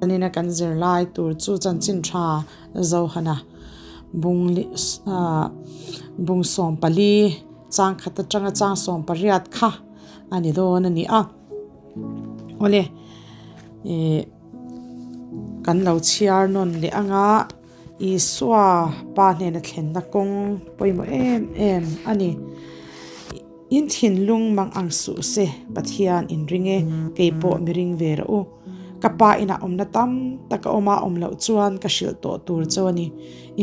Nina kan zirlai tur chu chanchin tha Zohana bung 14 chang khat atanga chang 18 kha a ni dawn a ni a. Awle ih kan lo chhiar nawn leh anga Isua pa hnena thlenna kawng pawimawh em em a ni. In thinlung mang ang suh se Pathian in ring e, keipawh mi ring ve rawh u. Ka pa inah awmna tam tak a awm a, awm loh chuan ka hrilh tawh tur chu a ni.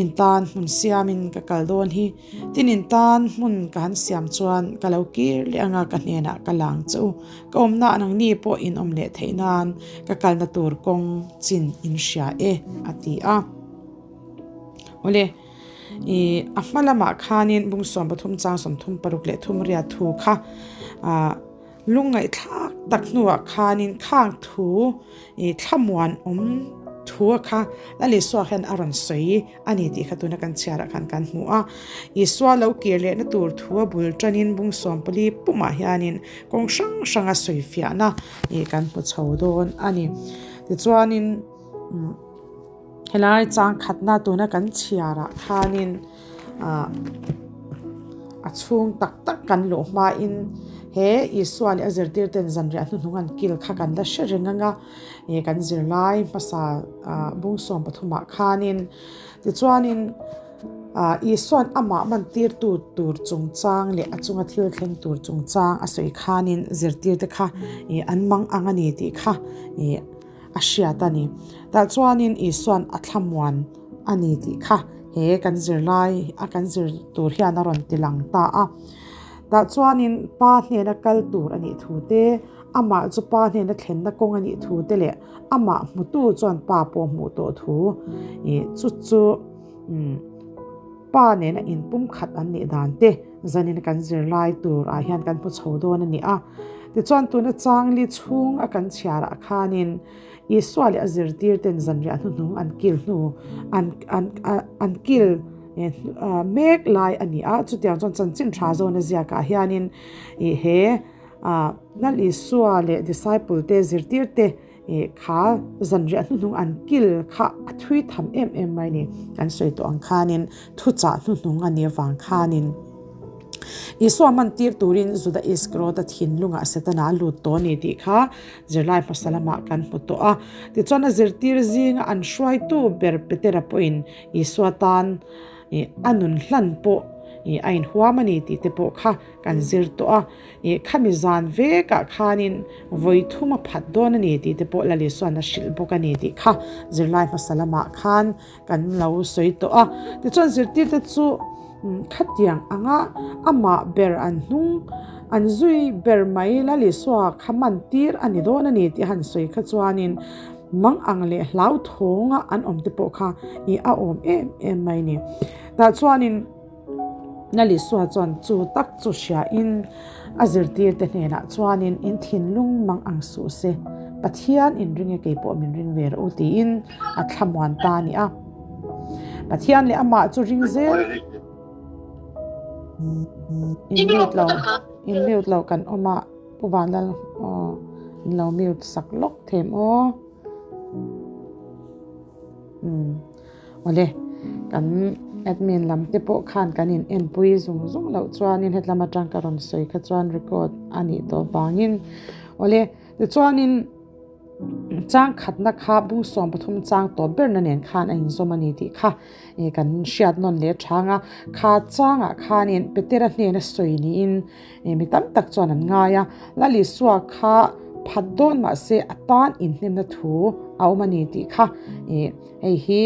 In tan hmun siamin ka kal dawn hi. Tin in tan hmun ka han siam chuan ka lo kir leh anga ka hnenah ka lang che u. Ka awmna nangni pawh in awm leh theih nan ka kalna tur kawng chin in hria e, a ti a. Awle, i a hma lamah khanin bung 13 chang 36 leh 38 thu kha ah Lungngaihthlak tak hnuah khanin khang thu i thlamuan awm thu a kha Lal Isua hian a rawn sawi a ni tih kha tuna kan chhiarah khan kan hmu a. Isua lo kir lehna tur thu a bul tanin bung 14 pumah hianin kawng hrang hranga sawi fiahna i kan hmu chho dawn a ni. Tichuanin helai chang khatna tuna kan chhiarah khanin ah a chhung tak tak kan luh hmain he Isua leh a zirtirten zanriah hnuhnung an kil kha kan la hre reng ang a ih kan zirlai hmasa ah bung 13 ah khanin tichuanin ah Isua'n amah mantirtu tur chungchang leh a chunga thil thleng tur chungchang a sawi khanin zirtirte kha ih an mang ang a ni tih kha ih a hriat a ni. Tah chuanin Isua'n a thlamuan a ni tih kha he kan zirlai a kan zir tur hian a rawn ti lang ta a. Tah chuanin pa hnena kal tur a nih thu te, amah chu pa hnena thlenna kawng a nih thu te leh amah hmutu chuan pa pawh hmuh tawh thu ih chu chu umm pa nena inpumkhat an nih dan te zanin kan zirlai tur ah hian kan hmu chho dawn a ni a. Tichuan tuna changli chhung a kan chhiarah khanin Isua leh a zirtirten zanriah hnuhnung an kil hnu an an an kil mek lai a ni a, chutiang chuan chanchin tha zawna ziakah hianin ih he ah Lal Isua leh disciple te zirtirte ih kha zanriah hnuhnung an kil kha a thui tham em em mai a ni. Kan sawi tawh ang khanin thuchah hnuhnung a nih avang khanin. Isua man tir turin Juda Iskariota thinlungah Setana a lut tawh a ni tih kha zirlai hmasa lamah kan hmu tawh a. Tichuan a zirtir zinga an hruaitu ber Petera pawhin Isua tan a nun hlan pawh a inhuam a ni tih te pawh kha kan zir tawh a. Khami zan vekah khanin vawi thum a phat dawn a ni tih te pawh Lal Isua'n a hrilh bawk a ni tih kha zirlai hmasa lamah khan kan lo sawi tawh a. Tichuan zirtirte chu khatiang anga amah ber an hnung an zui ber mai Lal Isua kha man tir a ni dawn a ni tih a han sawi kha chuanin mang ang leh hlauthawnga an awm te pawh kha ih a awm em em mai a ni. Tah chuanin Lal Isua chuan chu tak chu hriain a zirtirte hnenah chuanin in thinlung mang ang suh se, Pathian in ring e keipawh min ring ve rawh u tiin a thlamuan ta a ni a. Pathian leh amah chu ring zel in mute lo in mute lo kan awm a Pu Vanlal aw in lo mute sak lawk them aw. Umm awle kan admin lam te pawh khan kan in enpui zung zung loh chuanin hetlam atang ka rawn sawi kha chuan record a nih tawh vangin awle tichuanin chang khatna kha bung 13 chang tawp berna nen khan a inzawm a ni tih kha ih kan hriat nawn leh chang a kha changah khanin Petera hnena sawi niin ih mi tam tak chuan an ngai a Lal Isua kha phat dawn mahse a tan inhnemna thu a awm a ni tih kha ih hei hi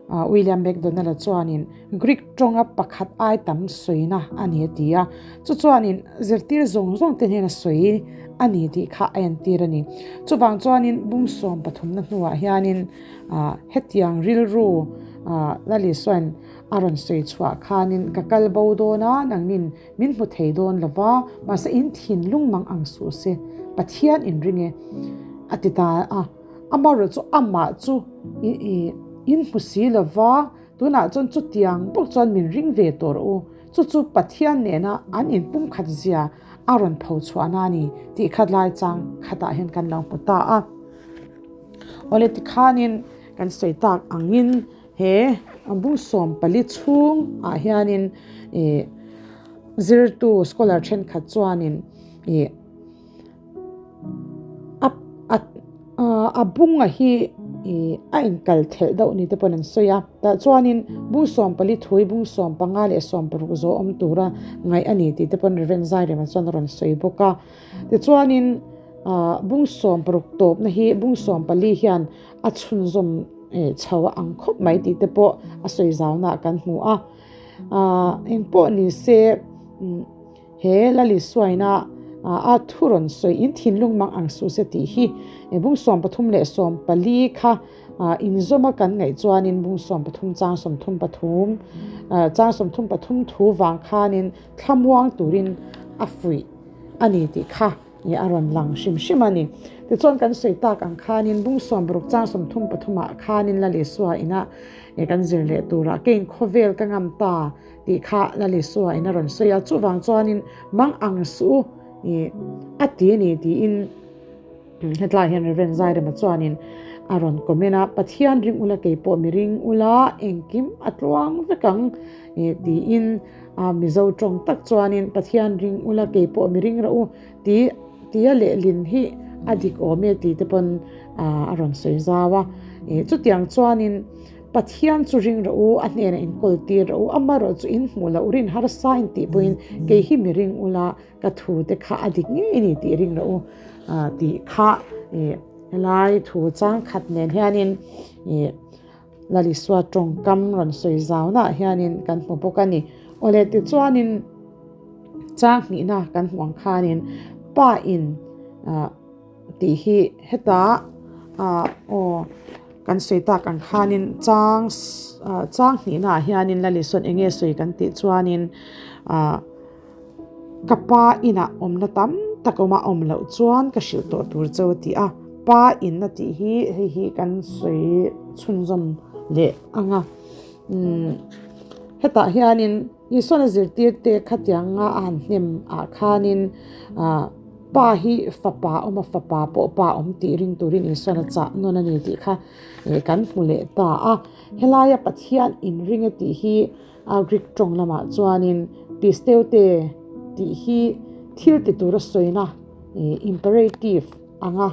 William McDonald-a chuanin Greek tawnga pakhat ai tam sawina a ni a ti a, chu chuanin zirtir zawng zawng te hnena sawi a ni tih kha a entir a ni. Chuvang chuanin bung 13na hnuah hianin hetiang rilru Lal Isuain a rawn sawi chhuah khanin ka kal bo dawn a, nangnin min hmu thei dawn lo va, mahse in thinlung mang ang suh se, Pathian in ring e a ti ta a. Amaherawhchu chu amah chu in hmu si lo va, tunah chuan chutiang bawk chuan min ring ve tawh rawh u. Chu chu Pathian nena an inpumkhat zia a rawn pho chhuahna a ni tih khat lai chang khatah hian kan lo hmu ta a. Awle tikhanin kan sawi tak angin he bung 14 chhung ah hianin ih zirtu scholar thenkhat chuanin ih a a a bunga hi ih a inkal thelh deuh ni te pawn an sawi a tah chuanin bung 14 thui bung 15 leh 16 zawh awm tura ngaih a ni tih te pawn Rev Zairema chuan a rawn sawi bawk a tichuanin ah bung 16 tawpna hi bung 14 hian a chhunzawm eh chho a ang khawp mai tih te pawh a sawi zauna kan hmu a ah engpawh ni se umm. He Lalisuaina a thu rawn sawi in thinlung mang ang suh se tih hi bung 13 leh 14 kha inzawma kan ngaih chuanin bung 13 chang 33 chang 33 thu vang khanin thlamuang turin a fuih a ni tih kha a rawn lang hrim hrim a ni. Tichuan kan sawi tak ang khanin bung 16 chang 33 ah khanin Lalisuaina kan zir leh turah keiin khawvel ka ngam ta tih kha Lalisua in a rawn sawi a, chuvang chuanin mang ang suh u ih a ti a ni tiin hetlai hian Rev Zairema chuanin a rawn comment a, Pathian ring ula kei pawh mi ring ula engkim a tluang vek ang ih tiin a Mizo tawng tak chuanin Pathian ring ula kei pawh mi ring rawh u ti tia lehlin hi a dik awm e tih te pawn a rawn sawi zau a, ih chutiang chuanin. Pathian chu ring rawh u, a hnenah in kawl tir rawh u, amaherawh chu in hmuh loh rin harsa in tih pawhin kei hi mi ring ula, ka thu te kha a dik ngei a ni tih ring rawh u tih kha helai thu chang khat nen hianin Lalisua tawngkam rawn sawi zaunaah hianin kan hmu bawk a ni. Awle tichuanin chang hnihna kan hmuh ang khanin Pa in tih hi heta ah aw kan sawi tak ang khanin chang ah chang hnihna ah hianin Lalisawn eng nge sawi kan tih chuanin ah ka pa inah awmna tam tak awm a awm loh chuan ka hrilh tawh tur cheu a ti a pa in a tih hi hei hi kan sawi chhunzawm leh ang a umm hetah hianin Isuan a zirtirte khatianga a han hnem ah khanin ah. Pa hi fapa awm a, fapa pawh pa awm tih ring turin Isuan a chah nawn a ni tih kha kan hmu leh ta a. Helaia Pathian inring e tih hi a Greek tawng lamah chuanin pisteute tih hi thil ti tura sawina imperative anga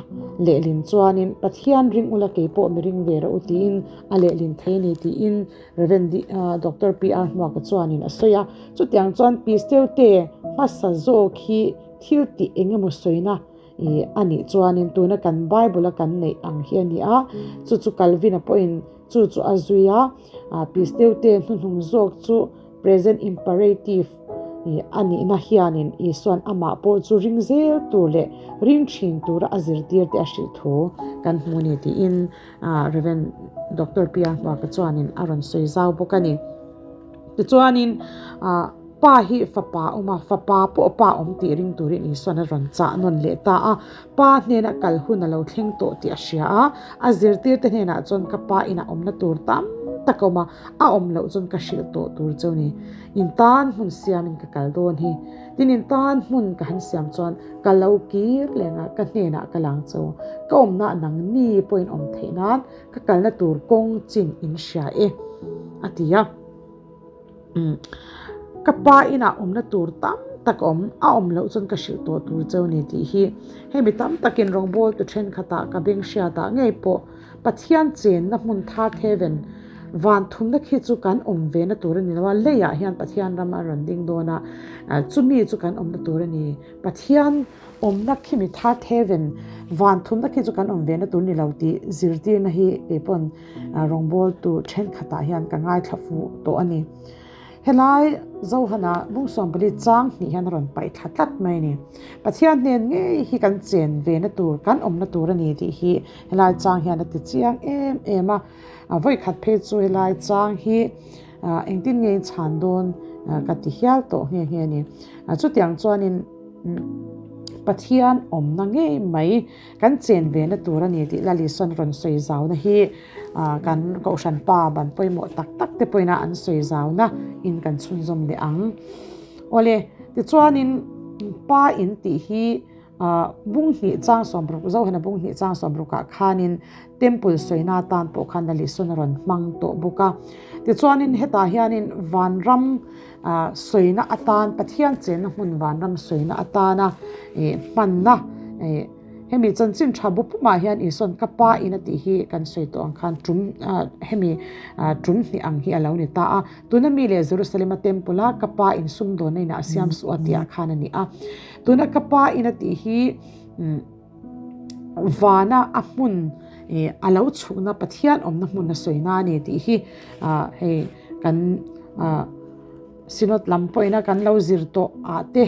lehlin chuanin Pathian ring ula kei pawh mi ring ve rawh u tiin a lehlin thei a ni tiin Rev. Doctor PR Hmuaka chuanin a sawi a. Chutiang chuan pisteute hmasa zawk hi Thil tih eng emaw sawina ih a nih chuanin tuna kan Bible a kan neih ang hi a ni a, chu chu Calvin-a pawhin chu chu a zui a, ah Pisteute hnuhnung zawk chu present imperative ih a nihna hianin Isua'n amah pawh chu ring zel tur leh ring thin tura a zirtirte a hrilh thu kan hmu a ni tiin ah Rev. Doctor Pia Hmuaka chuanin a rawn sawi zau bawk a ni. Tichuanin ah. Pa hi fapa a awm a, fapa pawh pa awm tih ring turin Isuan a rawn chah nawn leh ta a. Pa hnena kal hun a lo thleng tawh tih a hria a, a zirtirte hnenah chuan ka pa inah awmna tur tam tak a awm a, a awm loh chuan ka hrilh tawh tur cheu ni. In tan hmun siamin ka kal dawn hi. Tin in tan hmun ka han siam chuan ka lo kir leng a, ka hnenah ka lang cheu. Ka awmna nangni pawhin awm theih nan ka kalna tur kawng chin in hria e, a ti a. Ka pa inah awmna tur tam tak a awm, a awm loh chuan ka hrilh tawh tur cheu ni tih hi hemi tam takin rawngbawl tu thenkhatah ka beng hriatah ngei pawh Pathian chenna hmun thar heaven van thumna khi chu kan awm ve na tur a ni lo a, leiah hian Pathian ram a rawn ding dawn a, chumi chu kan awmna tur a ni. Pathian awmna khimi third heaven van thumna khi chu kan awm ve na tur ni lo tih zirtirna hi kei pawn Rawngbawltu thenkhatah hian ka ngaithla fuh tawh a ni. Helai Zohana bung 14 chang hnih hian a rawn paih thla tlat mai a ni. Pathian hnen ngei hi kan chen ve na tur, kan awmna tur a ni tih hi helai chang hian a ti chiang em em a. Vawikhat phei chu helai chang hi engtin nge in chhan dawn ka ti hial tawh nghe nghe a ni. Chutiang chuanin Pathian awmna ngei mai Kan chen ve na tur a ni tih Lalisua rawn sawi zauna hi kan Kohhran pa ban pawimawh tak tak te pawhin a an sawi zauna in kan chhunzawm leh ang. Awle, tichuanin pa in tih hi Bung hnih chang sawmruk, Zohena bung hnih chang sawmrukah khanin Temple sawina atan pawh khan Lal Isuan a rawn hmang tawh bawk a. Tichuanin hetah hianin vanram sawina atan, Pathian chenna hmun vanram sawina atana hmanna hemi chanchin tha bu pumah hian Isuan ka pa in a tih hi kan sawi tawh ang khan tum hemi tum hnih ang hi a lo ni ta a. Tuna mi leh Jerusalem-a temple a ka pa in sumdawnna inah a siam suh a tih ah khan a ni a. Tuna ka pa in a tih hi vana a hmun a lo chhukna Pathian awmna hmun a sawina a ni tih hi hei kan Synod lam pawhin a kan lo zir tawh ah te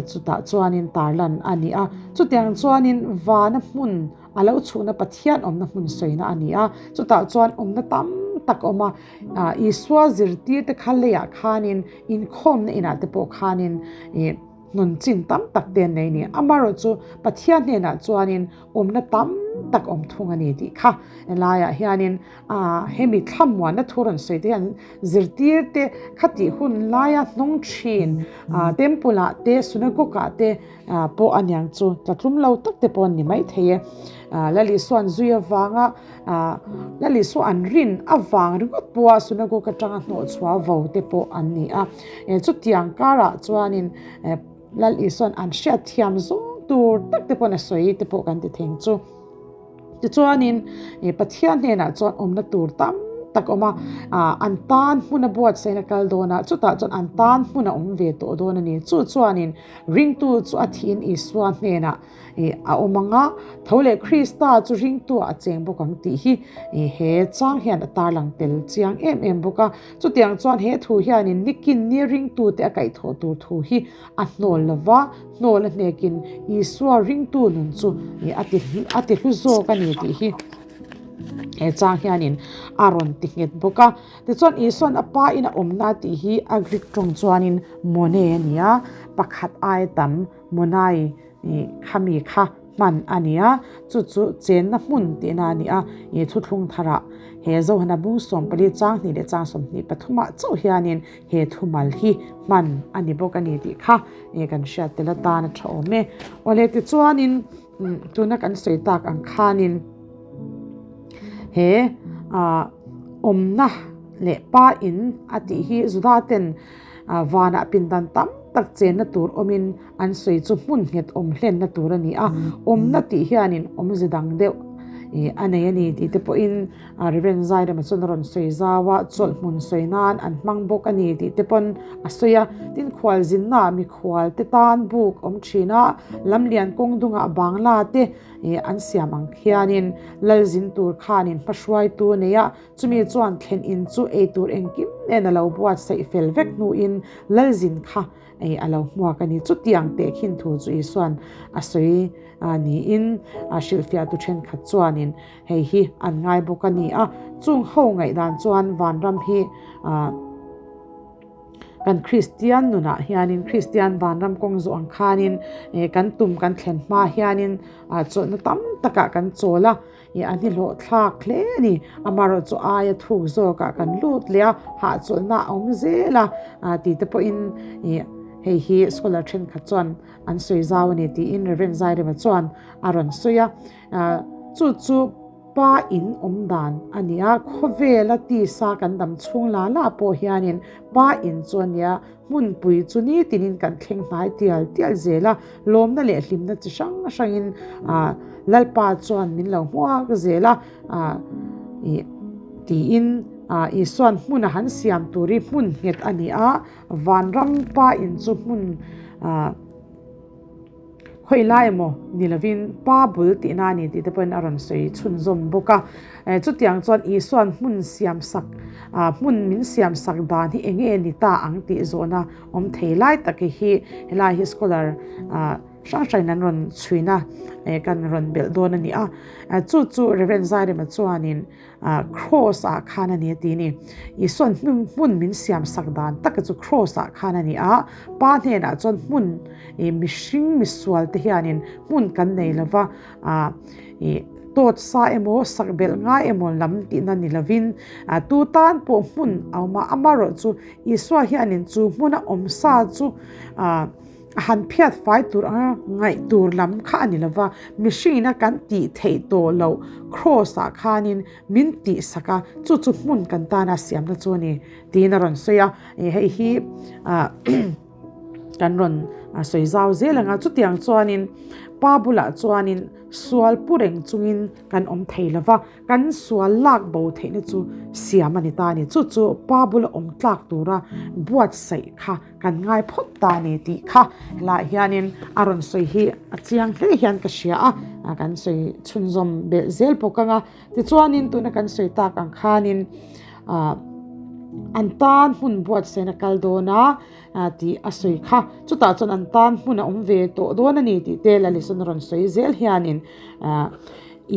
chutah chuanin tarlan a ni a. Chutiang chuanin vana hmun a lo chhukna Pathian awmna hmun sawina a ni a. Chutah chuan awmna tam tak a awm a. Isua zirtirte kha leiah khanin inkhawmna inah te pawh khanin ih hnawn chin tam tak te an nei a ni. Amaherawhchu Pathian hnenah chuanin awmna tam tak awm thung a ni tih kha helaiah hianin hemi thlamuanna thu rawn sawi te hian zirtirte khatih hun laia hnawng thin temple ah te synagogue ah te pawh a niang chu tlatlum lo tak te pawh an ni maithei e. Lal Isua'n zui avanga Lal Isua an rin avang ringawt pawha synagogue atanga hnawhchhuah vo te pawh an ni a. Chutiang karah chuanin Lal Isua'n an hriatthiam zawng tur tak te pawhin a sawi te pawh kan ti thei ang chu. Tichuanin Pathian hnenah chuan awmna tur tam tak a awm a, an tan hmun a buatsaih in a kal dawn a, chutah chuan an tan hmun a awm ve tawh dawn a ni. Chu chuanin ringtu chu a thihin Isua hnenah a awm ang a, tho leh Krista chu ringtuah a cheng bawk ang tih hi he chang hian a tarlang tel chiang em em bawk a. Chutiang chuan he thu hianin nikin ni ringtute a kaihthawh tur thu hi a hnawl lo va, hnawl a hnekin Isua ringtu nun chu a ti a ti hlu zawk a ni tih hi he chang hianin a rawn ti nghet bawk a. Tichuan Isua'n a pa in a awmna tih hi a Greek tawng chuanin mone a ni a, pakhat aia tam monai khami kha hman a ni a, chu chu chenna hmun tihna a ni a, ih thuthlung tharah he Zohana bung 14 chang hnih leh chang 23 ah chauh hianin he thumal hi hman a ni bawk a ni tih kha ih kan hriat tel atan a tha awm e. Awle tichuanin tuna kan sawi tak ang khanin he ah awmna leh pa in a tih hi Juda ten vanah pindan tam tak chenna tur awmin An sawi chu hmun nghet awm hlenna tur a ni a, awmna tih hianin awmze dang deuh a nei a ni tih te pawhin Reverend Zairema chuan a rawn sawi zau a, chawlh hmun sawi nan an hmang bawk a ni tih te pawn a sawi a. Tin, khualzinnaah mikhual te tan buk awm thin a, lamlian kawng dungah bangla te an siam ang khianin lalzin tur khanin hmahruaitu a nei a, chumi chuan thlen in chu eitur engkim nen a lo buatsaih fel vek hnuin lalzin kha Ei a lo hmuak a ni. Chutiang tehkhin thu chu Isua'n a sawi niin a hrilhfiahtu thenkhat chuanin hei hi an ngai bawk a ni a. Chung ho ngaihdan chuan vanram hi kan Kristian nunah hianin Kristian vanram kawng zawh ang khanin kan tum kan thlen hma hianin chawlhna tam takah kan chawl a. Ih a hnihlawh thlak hle a ni. Amaherawhchu aia thuk zawkah kan lut leh a, hahchawlhna a awm zel a tih te pawhin ih hei hi scholar thenkhat chuan an sawi zau a ni tiin Rev. Zairema chuan a rawn sawi a. Chu chu pa in awm dan a ni a, khawvela tisa kan dam chhung la la pawh hianin pa in chu a nia, Hmunpui chu nitinin kan thleng hnai tial tial zel a, lawmna leh hlimna chi hrang hrangin Lalpa chuan min lo hmuak zel a tiin Isua'n hmun a han siam tur hi hmun nghet a ni a, vanram pa in chu hmun Khawi lai emaw ni lovin pa bul tihna a ni tih te pawhin a rawn sawi chhunzawm bawk a. Chutiang chuan Isua'n hmun siamsak, hmun min siamsak dan hi eng nge ni ta ang tih zawhna awm thei lai tak hi helai hi scholar hrang hrangin an rawn chhuina kan rawn belh dawn a ni a. Chu chu Rev. Zairema chuanin Kraws ah khan a ni a ti ni. Isua'n hmun min siam sak dan taka chu kraws ah khan a ni a, Pa hnenah chuan hmun ih mihring misual te hianin hmun kan nei lo va, ih tawt sa emaw sak belh ngai emaw lam tihna ni lovin tu tan pawh hmun a awm a, amaherawhchu Isua hianin chu hmuna awm sa chu. A han phiat fai tur anga ngaih tur lam kha a ni lo va, mihringina kan tih theih tawh loh Kraws ah khanin min tihsak a, chu chu hmun kan tana siamna chu a ni tiin a rawn sawi a, hei hi kan rawn sawi zau zel ang a, chutiang chuanin pa bulah chuanin sual pu reng chungin kan awm thei lo va. Kan sual lak bo theihna chu siam a ni ta a ni. Chu chu pa bula awm tlak tura buatsaih kha kan ngai phawt ta a ni tih kha helaiah hianin a rawn sawi hi a chiang hle hian ka hria a, kan sawi chhunzawm belh zel bawk ang a. Tichuanin tuna kan sawi tak ang khanin ah an tan hmun buatsaihna kal dawn a tih a sawi kha. Chutah chuan an tan hmun a awm ve tawh dawn a ni tih te Lalisana rawn sawi zel hianin ah.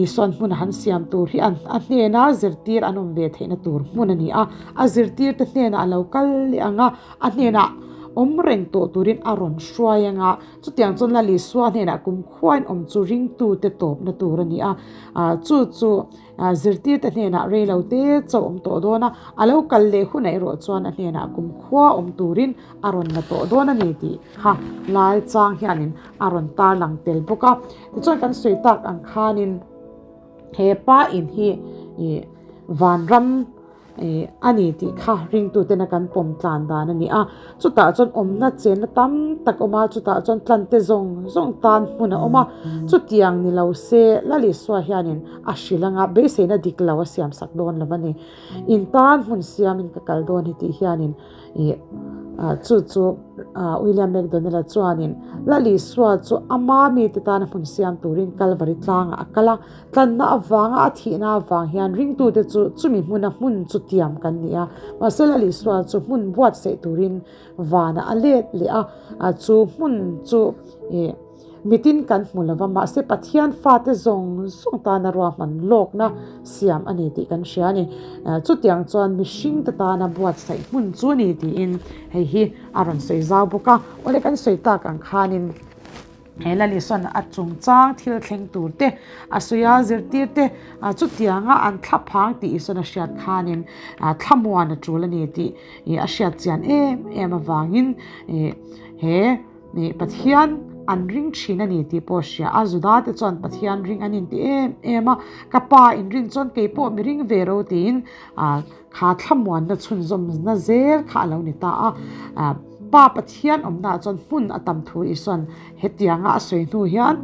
Isuan hmun a han siam tur hi a hnena zirtir an awm ve theihna tur hmun a ni a, a zirtirte hnenah a lo kal leh ang a, a hnenah awm reng tawh turin a rawn hruai ang a, chutiang chuan Lal Isua hnenah kumkhuain awm chu ringtute tawpna tur a ni a, chu chu zirtirte hnenah rei lo te chauh awm tawh dawn a, a lo kal leh hunah erawh chuan a hnenah kumkhua awm turin a rawn la tawh dawn a ni tih kha lai chang hianin a rawn tarlang tel bawk a. Tichuan kan sawi tak ang khanin he pa in hi ih vanram ih a ni tih kha ringtutena kan pawm tlan dan a ni a. Chutah chuan awmna chenna tam tak a awm a, chutah chuan tlante zawng zawng tan hmun a awm a. Chutiang ni lo se Lal Isua hianin a hrilh anga beiseina dik lo a siam sak dawn lo a ni. In tan hmun siamin ka kal dawn hi tih hianin Ih chu chu William McDonald-a chuanin Lal Isua chu ama mite tana hmun siam turin Kalvari tlangah a kal a, tlanna avanga a thihna avang hian ringtute chu chumi hmuna hmun chu tiam kan ni a. Mahse Lal Isua chu hmun buatsaih turin vanah a let leh a, chu hmun chu ih. Mitin kan hmu lo va, mahse Pathian fate zawng zawng tana ruahman lawkna siam a ni tih kan hria a ni. Chutiang chuan mihringte tana buatsaih hmun chu a ni tiin hei hi a rawn sawi zau bawk a. Awle kan sawi tak ang khanin he Laliswan a chungchang thil thleng tur te, a sawi a zirtir te chutianga an thlaphang tih Isuan a hriat khanin thlamuan a tul a ni tih a hriat chian em em avangin he Nih Pathian an ring thin a ni tih pawh hria a, Juda te chuan Pathian ring an inti em em a, ka pa in rin chuan kei pawh mi ring ve ro tiin kha thlamuanna chhunzawmna zel kha a lo ni ta a. Pa Pathian awmnaah chuan hmun a tam thu Isuan hetianga a sawi hnu hian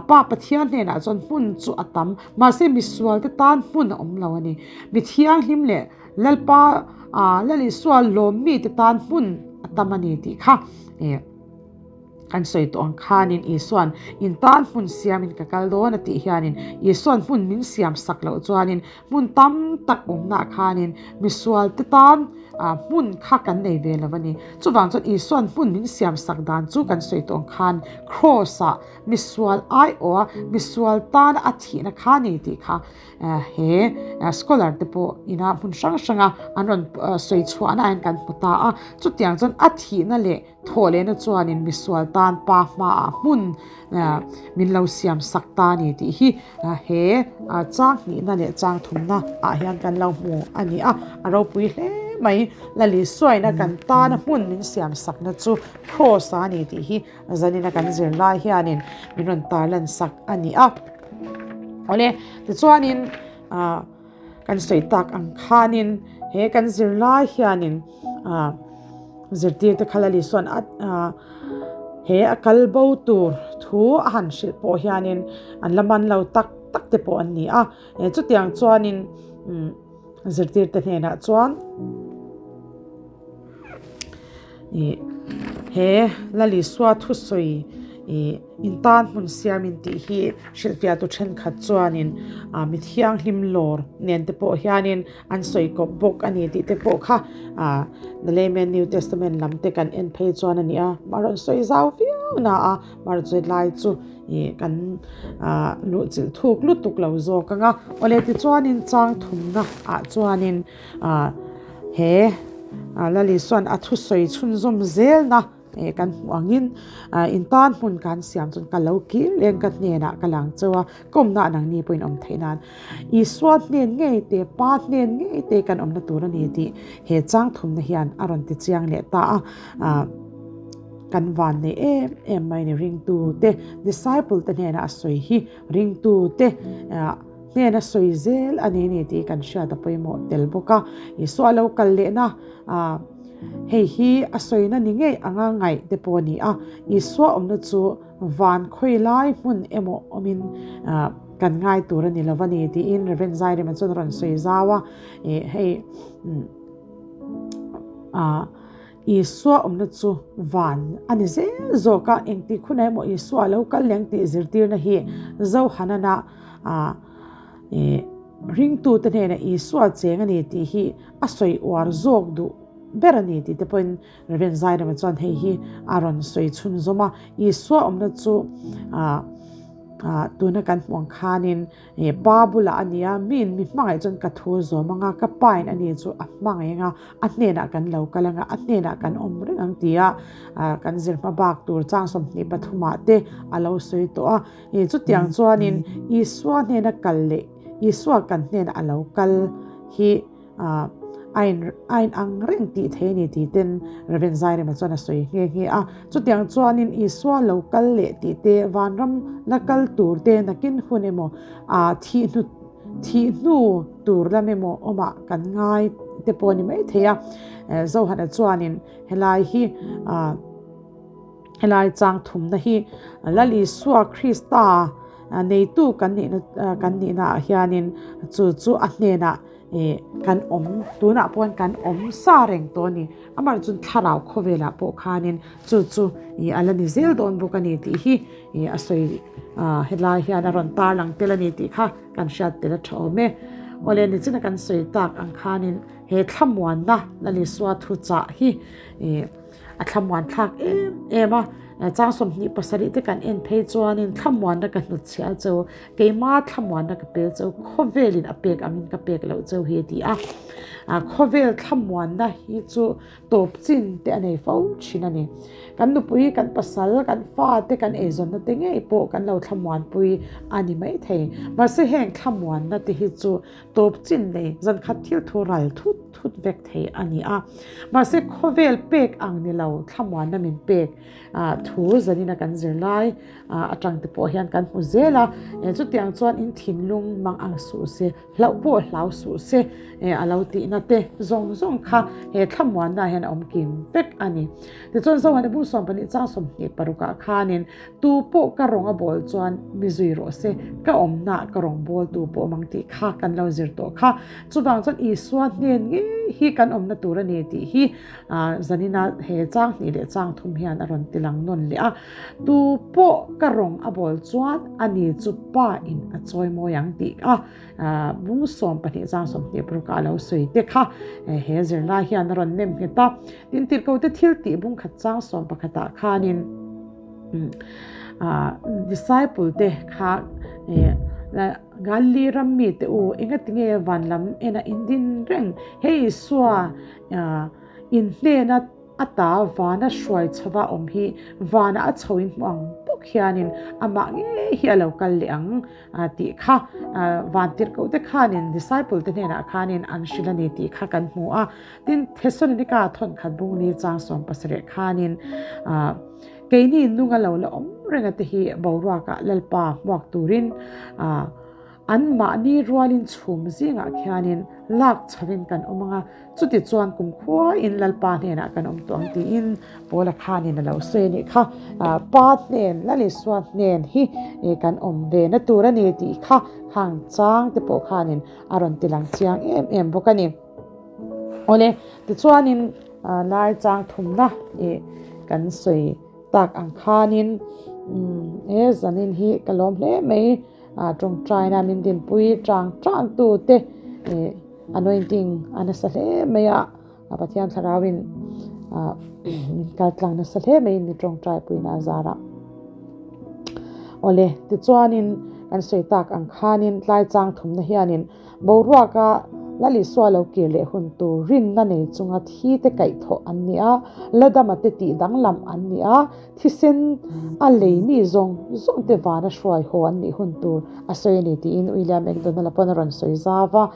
Pa Pathian hnenah chuan hmun chu a tam, mahse misualte tan hmun a awm lo a ni. Mi thianghlim leh Lalpa Lal Isua lawm mite tan hmun a tam a ni tih kha kan sawi tawh ang khanin Isuan in tan hmun siamin ka kal dawn a tih hianin Isuan hmun min siam sak loh chuanin hmun tam tak awmnaah khanin misualte tan hmun kha kan nei ve lo a ni. Chuvang chuan Isuan hmun min siam sak dan chu kan sawi tawh ang khan Kraws-ah misual aiawha misual tana a thihna kha a ni tih kha He scholar te pawh ina hmun hrang hranga an rawn sawi chhuahna ah hian kan hmu ta a, chutiang chuan a thihna leh thawh lehna chuanin misual tan pa hmaah hmun min lo siam sak ta a ni tih hi he chang hnihna leh chang thumna ah hian kan lo hmu a ni a, a ropui hle mai. Lali suaina kan tana hmun min siam sakna chu Kraws a ni tih hi Zanina kan zir lai hianin min rawn tarlan sak a ni a. Awle, tichuanin ah kan sawi tak ang khanin he kan zir lai hianin ah zirtirte kha Lali sawn a ah he a kal bo tur thu a han hrilh pawh hianin an la man lo tak tak te pawh an ni a. Chutiang chuanin umm zirtirte hnenah chuan. Ih he Lalisua thusawi ih in tan hmun siamin tih hi hrilhfiahtu thenkhat chuanin ah mi thianghlim lawr nen te pawh hianin an sawi kawp bawk a ni tih te pawh kha ah the layman new testament lam te kan en phei chuan a ni a a rawn sawi zau viau na a mahse lai chu ih kan ah luhchilh thuk lutuk lo zawk ang a awle tichuanin chang thumna ah chuanin. Ah he Lali sawn a thusawi chhunzawm zelna eh kan hmuh angin ah in tan hmun kan siam chuan ka lo kir leng ka hnenah ka lang chauh a ka awmna ah nangni pawhin awm theih nan Isua hnen ngei te Pa hnen ngei te kan awmna tur a ni tih he chang thumna hian a rawn ti chiang leh ta a ah. kan vannei em em mai ni ringtute disciple te hnena a sawi hi ringtute hnena sawi zel a ni ni tih kan hriat a pawimawh tel bawk a. Isua lo kal lehna hei hi a sawina ni ngei anga ngaih te pawh a ni a. Isua awmna chu van khawi lai hmun emaw awmin kan ngai tur a ni lo a ni tiin Rev. Zairema chuan a rawn sawi zau a. Hei Isua awmna chu van a ni zel zawk a, engtik hunah emaw Isua a lo kal leng tih zirtirna hi Zohanana ringtute hnenah Isua cheng a ni tih hi a sawi uar zawk duh ber a ni tih te pawhin Rev. Zairema chuan hei hi a rawn sawi chhunzawm a. Isua awmna chu tuna kan hmuh ang khanin He pa bulah a nia, miin mi hmangaih chuan ka thu a zawm ang a, ka pain a ni chu a hmangaih ang a, a hnenah kan lo kal ang a, a hnenah kan awm reng ang tia kan zir hma bak tur chang 23 ah te a lo sawi tawh a. Chutiang chuanin Isua hnena kal leh Isua kan hnenah a lo kal hi A in a in ang reng tih thei a ni tih ten Rev. Zairema chuan a sawi nghe nghe a. Chutiang chuanin Isua lo kal leh tih te, vanram la kal tur te nakin hun emaw a thih hnu thih hnu tur lam emaw awmah kan ngai te pawh a ni mai thei a. Zohana chuanin helai hi a helai chang thumna hi Lal Isua Krista neitu kan nihna kan nihna ah hianin chu chu a hnenah Ih kan awm tunah pawh kan awm sa reng tawh a ni. Amaherawhchu chuan thlarau khawvelah pawh khanin chu chu ih a la ni zel dawn bawk a ni tih hi ih a sawi ah helai hian a rawn tarlang tel a ni tih kha kan hriat tel a tha awm e. Awle nichina kan sawi tak ang khanin he thlamuanna Lalisua thuchah hi ih A thlamuan thlak em em a, chang 27 te kan en phei chuanin thlamuanna ka hnutchhiah cheu, keima thlamuanna ka pel cheu, khawvelin a pek angin ka pek loh cheu hi a ti a. Khawvel thlamuanna hi chu tawp chin te a nei fo thin a ni. Kan nupui, kan pasal, kan fate, kan eizawnna te ngei pawh kan lo thlamuanpui a ni maithei. Mahse heng thlamuanna te hi chu Tawp chin nei zankhat thil thu ral thut thut vek thei a ni a. Mahse khawvel pek ang ni lo thlamuanna min pek thu zanina kan zirlai atang te pawh hian kan hmu zel a. Chutiang chuan in thinlung mang ang suh se, hlauh pawh hlau suh se a lo tihna te zawng zawng kha he thlamuanna hian a awm kim vek a ni. Tichuan Zohane bung 12 chang 26 ah khanin Tu pawh ka rawng a bawl chuan mi zui rawh se, ka awmnaah ka rawng bawltu pawh awm ang tih kha kan lo zir tawh kha. Chuvang chuan Isua hnen ngei hi kan awmna tur a ni tih hi zanina he chang hnih leh chang thum hian a rawn tilang nawn leh a. Tu pawh ka rawng a bawl chuan a ni chu Pa in a chawi mawi ang tih a bung 12 chang 26 ah a lo sawi te kha he zirlai hian a rawn nem nghet a. Tin, tirhkote thil tih bung khat chang 11 ah khanin, Disciple te kha Galilee ram mi te u engatinge van lam ena in din reng? Hei Isua in hnena ata vana hruai chhova awm hi vana a chho in hmu ang bawk hianin amah ngei hi a lo kal leh ang tih kha vantirhkoh te khanin disciple te hnenah khanin an hrilh a ni tih kha kan hmu a. Tin, Thessalonika thawnkhat bung ni chang 17 khanin keini nunga lo la awm renga te hi boruakah Lalpa hmuak turin anmahni rualin chhum zingah khianin lak chhovin kan awm ang a, chuti chuan kumkhuain Lalpa hnenah kan awm tawh ang tiin Paula khanin a lo sawi a nih kha. Pa hnen, Lal Isua hnen hi kan awm ve na tur a ni tih kha khang chang te pawh khanin a rawn tilang chiang em em bawk a ni. Awle, tichuanin lai chang thumna ih kan sawi tak ang khanin he zanin hi ka lawm hle mai tawngtaina min dinpui chang chang tu te ih anointing a nasa hle mai a, Pathian thlarauin min kal tlang nasa hle mai in mi tawngtai puina a zarah. Awle, tichuanin kan sawi tak ang khanin tlai chang thumna hianin boruaka. Lal Isua lo kir leh hun tur rinna nei chunga thi te kaihthawh an ni a, la dama te tih danglam an ni a, thisen a lei mi zawng zawng te vana hruai haw an nih hun tur a sawi a ni tiin William McDonald-a pawn a rawn sawi zau a.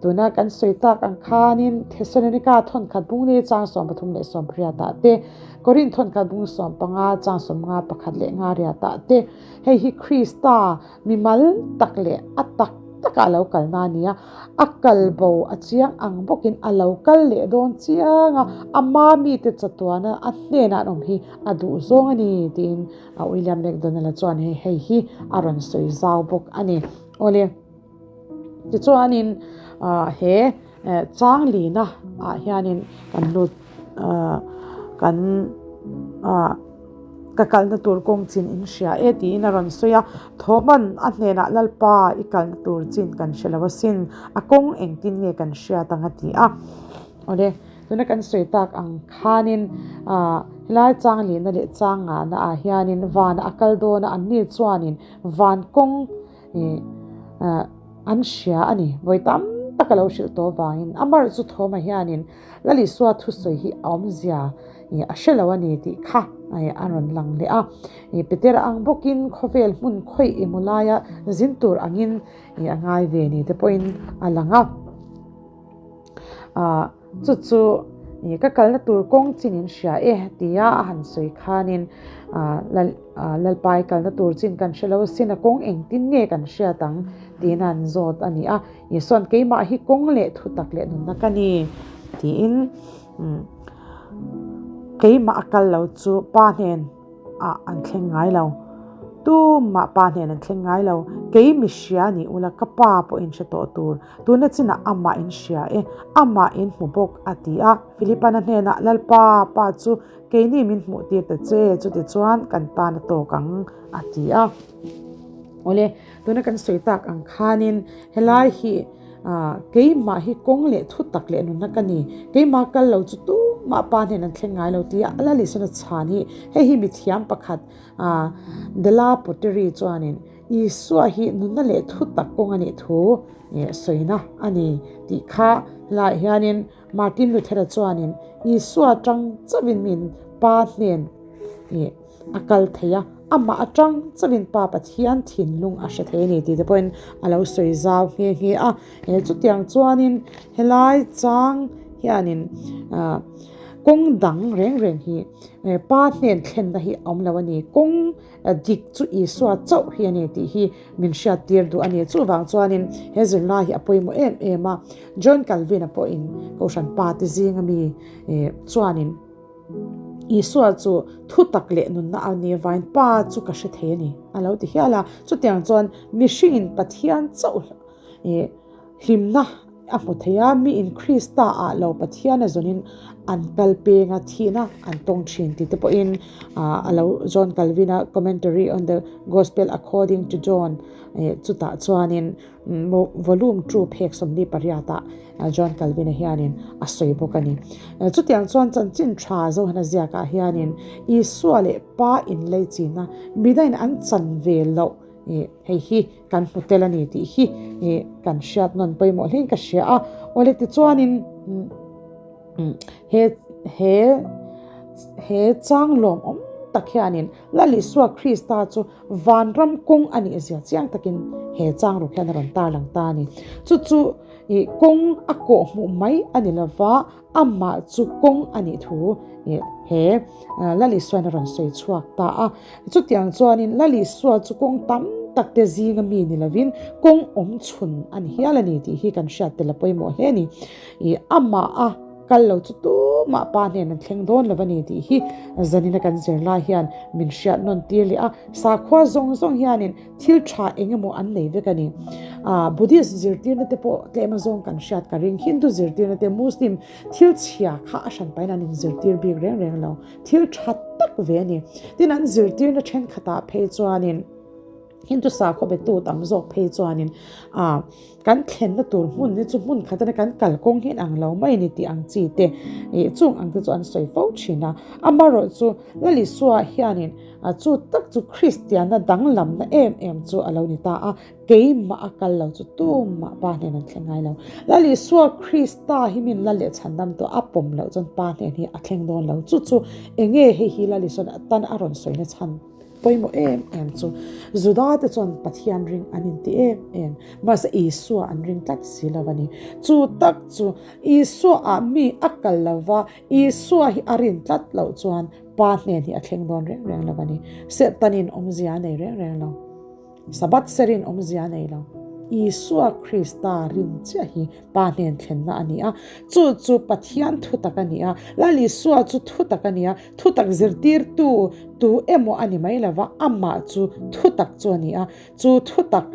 Tuna kan sawi tak ang khanin Thesalonika thawnkhat bung ni chang 33 ah te, Korinth thawnkhat bung 15 chang 51 leh 58 ah te, hei hi Krista mimal tak leh a tak taka a lo kalna a ni a, a kal bo a chiang ang bawkin a lo kal leh dawn chiang a, ama mite chatuana a hnenah an awm hi a duh zawng a ni tiin William McDonald-a chuan hei hi a rawn sawi zau bawk a ni. Awle. Tichuanin he chang lina ah hianin kan lut kan ka kalna tur kawng chin in hria e tiin a rawn sawi a, Thawhman a hnenah Lalpa i kalna tur chin kan hre lo asin, a kawng engtin nge kan hriat ang a ti a. Awle, tuna kan sawi tak ang khanin helai chang lina leh chang ngahna ah hianin vanah a kal dawn a, anni chuanin van kawng Ih an hria a ni. Vawi tam tak a lo hrilh tawh avangin a mar chu Thawma hianin Lal Isua thusawi hi a awmzia a hre lo a ni tih kha a rawn lang leh a. Petera ang bawkin khawvel hmun khawih emaw laia zin tur angin a ngai ve ni te pawhin a lang a. Chu chu ka kalna tur kawng chin in hria e tia a han sawi khanin Lalpai kalna tur chin kan hre lo asin a kawng engtin nge kan hriat ang tiin a han zawt a ni a. Isua'n keimah hi kawng leh thutak leh nunna ka ni tiin keimah a kal lo chu Pa hnen ah an thleng ngai lo. Tumah Pa hnen an thleng ngai lo. Kei mi hria ni ula ka Pa pawh in hre tawh tur. Tuna chinah amah in hria e, amah in hmu bawk, a ti a. Philipan a hnenah, Lalpa, Pa chu keini min hmuh tir ta che, chutichuan kan tan a tawk ang, a ti a. Awle, tuna kan sawi tak ang khanin helai hi keimah hi kawng leh thu tak leh nunna ka ni, keimah kal lo chu tumah Pa hnen an thleng ngai lo tia a Lalisana chhan hi hei hi mithiam pakhat Della Pottery chuanin Isua hi nunna leh thu tak kawng a nih thu sawina a ni tih kha helaiah hianin Martin Luther-a chuanin Isua atang chauhin min Pa hnen a kal thei a, amah atang chauhin Pa Pathian thinlung a hre thei a ni tih te pawhin a lo sawi zau nghe nghe a. Chutiang chuanin helai chang hianin kawng dang reng reng hi Pa hnen thlenna hi a awm lo a ni. Kawng Dik chu Isua chauh hi a ni tih hi min hriattir duh a ni. Chuvang chuanin he zirlai hi a pawimawh em em a. John Calvin-a pawhin Kohhran pa te zinga mi chuanin Isua chu thutak leh nunna a ni avain Pa chu ka hre thei a ni a lo ti hial a. Chutiang chuan mihringin Pathian chauh hlimna a hmu thei a, miin Krista ah lo Pathian a zawnin an kal peng a, thihna an tawng thin tih te pawhin a lo John Calvin-a Commentary on the Gospel According to John chutah chuanin volume 2 phek 28 ah John Calvin-a hianin a sawi bawk a ni. Chutiang chuan chanchin tha Johana ziakah hianin Isua leh Pa inleichina midangin an chan ve loh hei hi kan hmu tel a ni tih hi kan hriat nawn pawimawh hlein ka hria a. Awle tichuanin he he he chang lawmawm tak hianin Lal Isua Krista chu vanram kawng a nih zia chiang takin he chang ruk hian a rawn tarlang ta a ni. Chu chu kawng a kawh hmuh mai a ni lova, Amah chu kawng a nih thu he Lal Isuain a rawn sawi chhuak ta a. Chutiang chuanin Lal Isua chu kawng tam tak te zinga mi ni lovin kawng awm chhun a ni hial a ni tih hi kan hriat tel a pawimawh hle a ni. Amah a kal lo chu tumah pa hnen an thleng dawn lo a ni tih hi zanina kan zirlai hian min hriat nawn tir leh a. Sakhua zawng zawng hianin Thil tha eng emaw an nei vek a ni. Ah, Buddhist zirtirna te pawh tlem azawng kan hriat ka ring. Hindu zirtirna te, Muslim thil chhia kha a hran pahin an inzirtir bik reng reng lo. Thil tha tak ve a ni. Tin, an zirtirna thenkhatah phei chuanin. Hindu sakhaw betu tam zawk phei chuanin ah kan thlenna tur hmun hi chu hmun khat atanga kan kalkawng hi inang lo mai a ni tih ang chi te ih chung ang te chu an sawi fo thin a. Amaherawhchu Lalisua hianin chu tak chu Kristianna danglamna em em chu a lo ni ta a, keimah a kal lo chu tumah Pa hnen an thleng ngai lo. Lalisua Krista hi min la leh chhandam tawh a pawm loh chuan Pa hnen hi a thleng dawn lo. Chu chu enge hei hi Lalisua tan a rawn sawina chhan Pawimawh em em chu Juda te chuan Pathian ring an inti em em, mahse Isua an ring tlat si lo a ni. Chu tak chu Isua ah mi a kal lo va, Isua hi a rin tlat loh chuan Pa hnen hi a thleng dawn reng reng lo a ni. Setanin awmzia a nei reng reng lo. Sabbath serin awmzia a nei lo. Isua Krista rin chiah hi Pa hnen thlenna a ni a, chu chu Pathian thutak a ni a, Lal Isua chu thutak a ni a, thutak zirtirtu tu emaw a ni mai lo va, amah chu thutak chu a ni a, chu thutak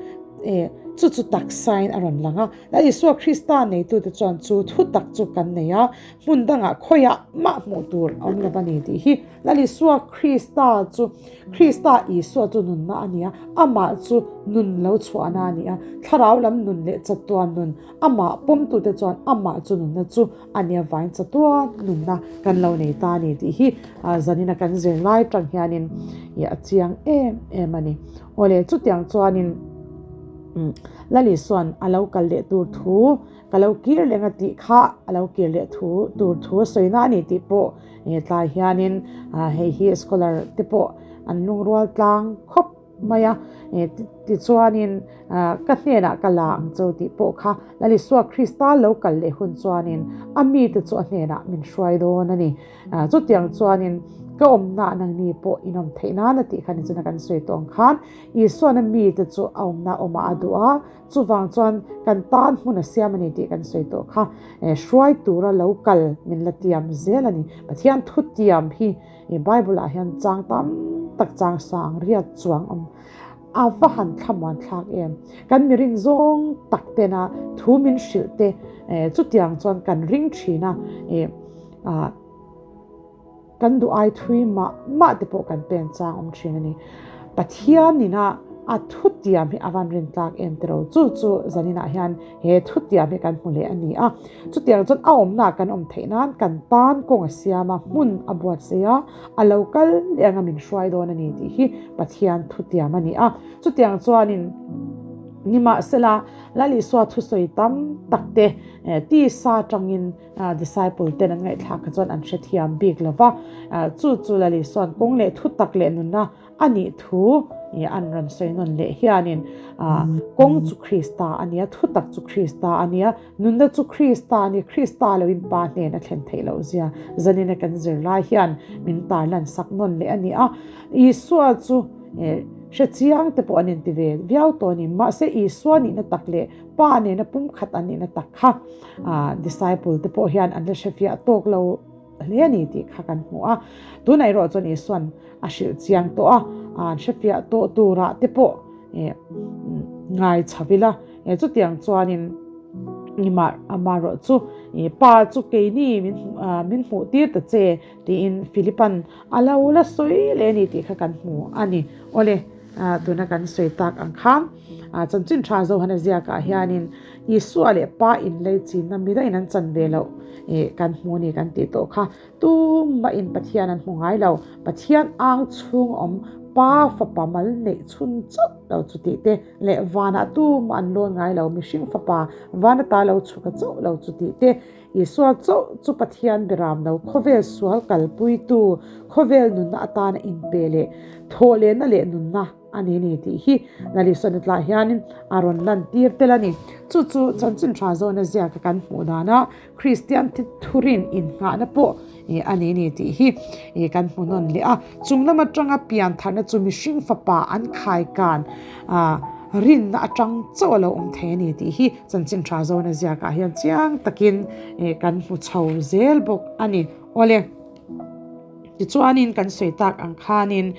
eh chu chu taksain a rawn lang a, Lal Isua Krista neitute chuan chu thutak chu kan nei a, hmun dangah khawiah mah hmuh tur a awm lo va ni tih hi Lal Isua Krista chu Krista Isua chu nunna a ni a, amah chu nun lo chhuahna a ni a, thlarau lam nun leh chatuan nun amah pawmtute chuan amah chu nunna chu a nia vain chatuan nunna kan lo nei ta a ni tih hi zanina kan zir lai tang hianin a chiang em em a ni. Awle chutiang chuanin Lal Isua'n a lo kal leh tur thu Ka lo kir leng a tih kha a lo kir leh thu tur thu a sawi na a ni tih pawh tlai hianin hei hi scholar te pawh an lungrual tlang khawp mai a, tichuanin ka hnenah ka la ang cho tih pawh kha Lalisua Krista lo kal leh hun chuanin a mite chu a hnenah min hruai dawn a ni. Chutiang chuanin ka awmna nangni pawh in awm theih nan a tih kha nichina kan sawi tawh ang khan Isuana mite chu a awmna awmah a duh a, Chuvang chuan kan tan hmun a siam a ni tih kan sawi tawh kha. Hruai tura lo kal min la tiam zel a ni. Pathian thutiam hi Bible ah hian chang tam tak chang sang riat chuang awm a va han thlamuan thlak em. Kan mi rin zawng tak tena thu min hrilh te chutiang chuan kan ring thin a. Kan duh ai thui mah mah te pawh kan pen chang awm thin a ni. Pathian ina a thutiam hi a van rin tlak em tiro chu chu zaninah hian he thutiam hi kan hmu leh a ni a. Chutiang chuan a awmna kan awm theih nan kan tan kawng a siam a, hmun a buatsaih a, a lo kal leh anga min hruai dawn a ni tih hi Pathian thutiam a ni a. Chutiang chuanin nimahsela Lal Isua thusawi tam tak te tisa atangin Disciple ten an ngaihthlak kha chuan an hrethiam bik lo va, chu chu Lali sawn kawng leh thu tak leh nunna a nih thu an rawn sawi nawn leh hianin kawng chu Krista a nia, thu tak chu Krista a nia, nunna chu Krista a ni, Krista loin Pa hnen a thlen theih loh zia zanina kan zir lai hian min tarlan sak nawn leh a ni a. Isua chu hrechiang te pawh an inti ve viau tawh a ni, mahse Isua nihna tak leh Pa nena pumkhat an nihna tak kha disciple te pawh hian an la hrefiah tawk lo hle a ni tih kha kan hmu a. Tunah erawh chuan Isua'n a hrilh chiang tawh a, an hrefiah tawh turah te pawh ngai chho ila. Chutiang chuanin amaherawh chu Pa chu keini min hmuh tir ta che tiin Philipa'n a lo la sawi leh a ni tih kha kan hmu a ni. Awle, tuna kan sawi tak ang khan chanchin tha Johana ziakah hianin Isua leh Pa inlei chinna mida in an chan ve loh kan hmu a ni kan tih tawh kha. Tumah in Pathian an hmu ngai lo. Pathian ang chhung awm Pa fapa mal neih chhun chauh lo chu tih te leh vanah tumah an lawn ngai lo mihring fapa van ata lo chhuka chauh lo chu tih te Isua chauh chu Pathian beram lo khawvel sual kalpuitu khawvel nunna atana inpe leh thawhlehna leh nunna a ni ni tih hi Nalisona tlah hianin a rawn lantir tel a ni. Chu chu chanchin tha zawna ziaka kan hmuh dana Kristian thurin innghahna pawh a ni ni tih hi kan hmu nawn leh a. Chung lam atanga pian tharna chu mihring fapa an khaikan rinna atang chauh a lo awm thei a ni tih hi chanchin tha zawna ziakah hian chiang takin kan hmu chho zel bawk a ni. Awle. Tichuanin kan sawi tak ang khanin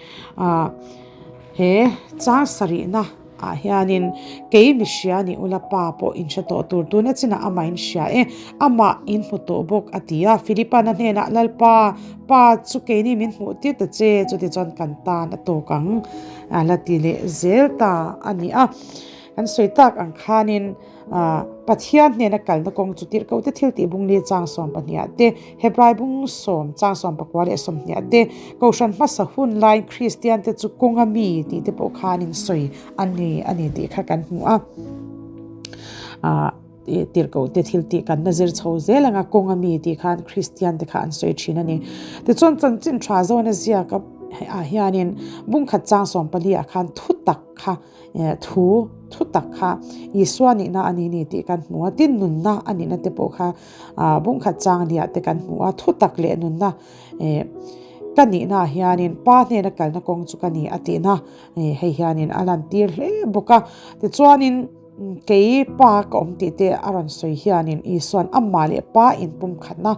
he chang sarihna. ah hianin kei mi hria ni ula Pa pawh in hre tawh tur tuna chinah amah in hria e, amah in hmu tawh bawk a ti a. Philipa'n a hnenah Lalpa, Pa chu keini min hmuh tir ta che, chutichuan kan tan a tawk ang a la ti leh zel ta a ni a. Kan sawi tak ang khanin Pathian hnena kalna kawng chu tirhkohte thiltih bungli chang 12 te, Hebrai bung sawm chang 19 leh 20 te, Kohhran hmasa hun laiin Kristiante chu kawnga mi tih te pawh khanin sawi a ni a ni tih kha kan hmu a. Tirhkohte thiltih kan la zir chho zel anga kawnga mi tih khan Kristiante kha an sawi thin a ni. Tichuan chanchin tha zawna ziak ah hianin bungkhat chang 14 ah khan thutak kha Thu thu tak kha Isua nihna a ni ni tih kan hmu a, tin nunna a nihna te pawh kha bungkhat chang liah te kan hmu a, thu tak leh nunna ka nihna ah hianin Pa hnena kalna kawng chu ka ni a tihna hei hianin a lantir hle bawk a. Tichuanin kei Pa ka awm tih te a rawn sawi hianin Isua'n amah leh Pa inpumkhatna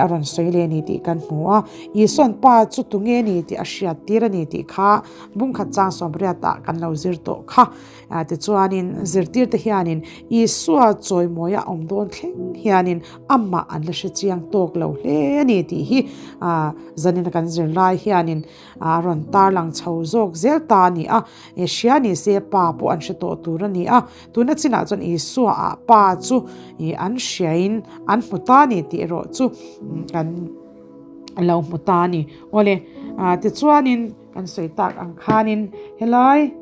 a rawn sawi leh a ni tih kan hmu a, Isua'n Pa chu tunge ni tih a hriattir a ni tih kha Bungkhat chang sawmriatah kan lo zir tawh kha. Tichuanin zirtirte hianin Isua chawimawia a awm dawn thleng hianin amah an la hre chiang tawk lo hle a ni tih hi zanina kan zir lai hianin a rawn tarlang chho zawk zel ta a ni a. Hria ni se Pa pawh an hre tawh tur a ni a. Tuna chinah chuan Isua ah Pa chu an hriain an hmu ta a ni tih erawh chu kan lo hmu ta a ni. Awle, tichuanin. Kan sawi tak ang khanin helai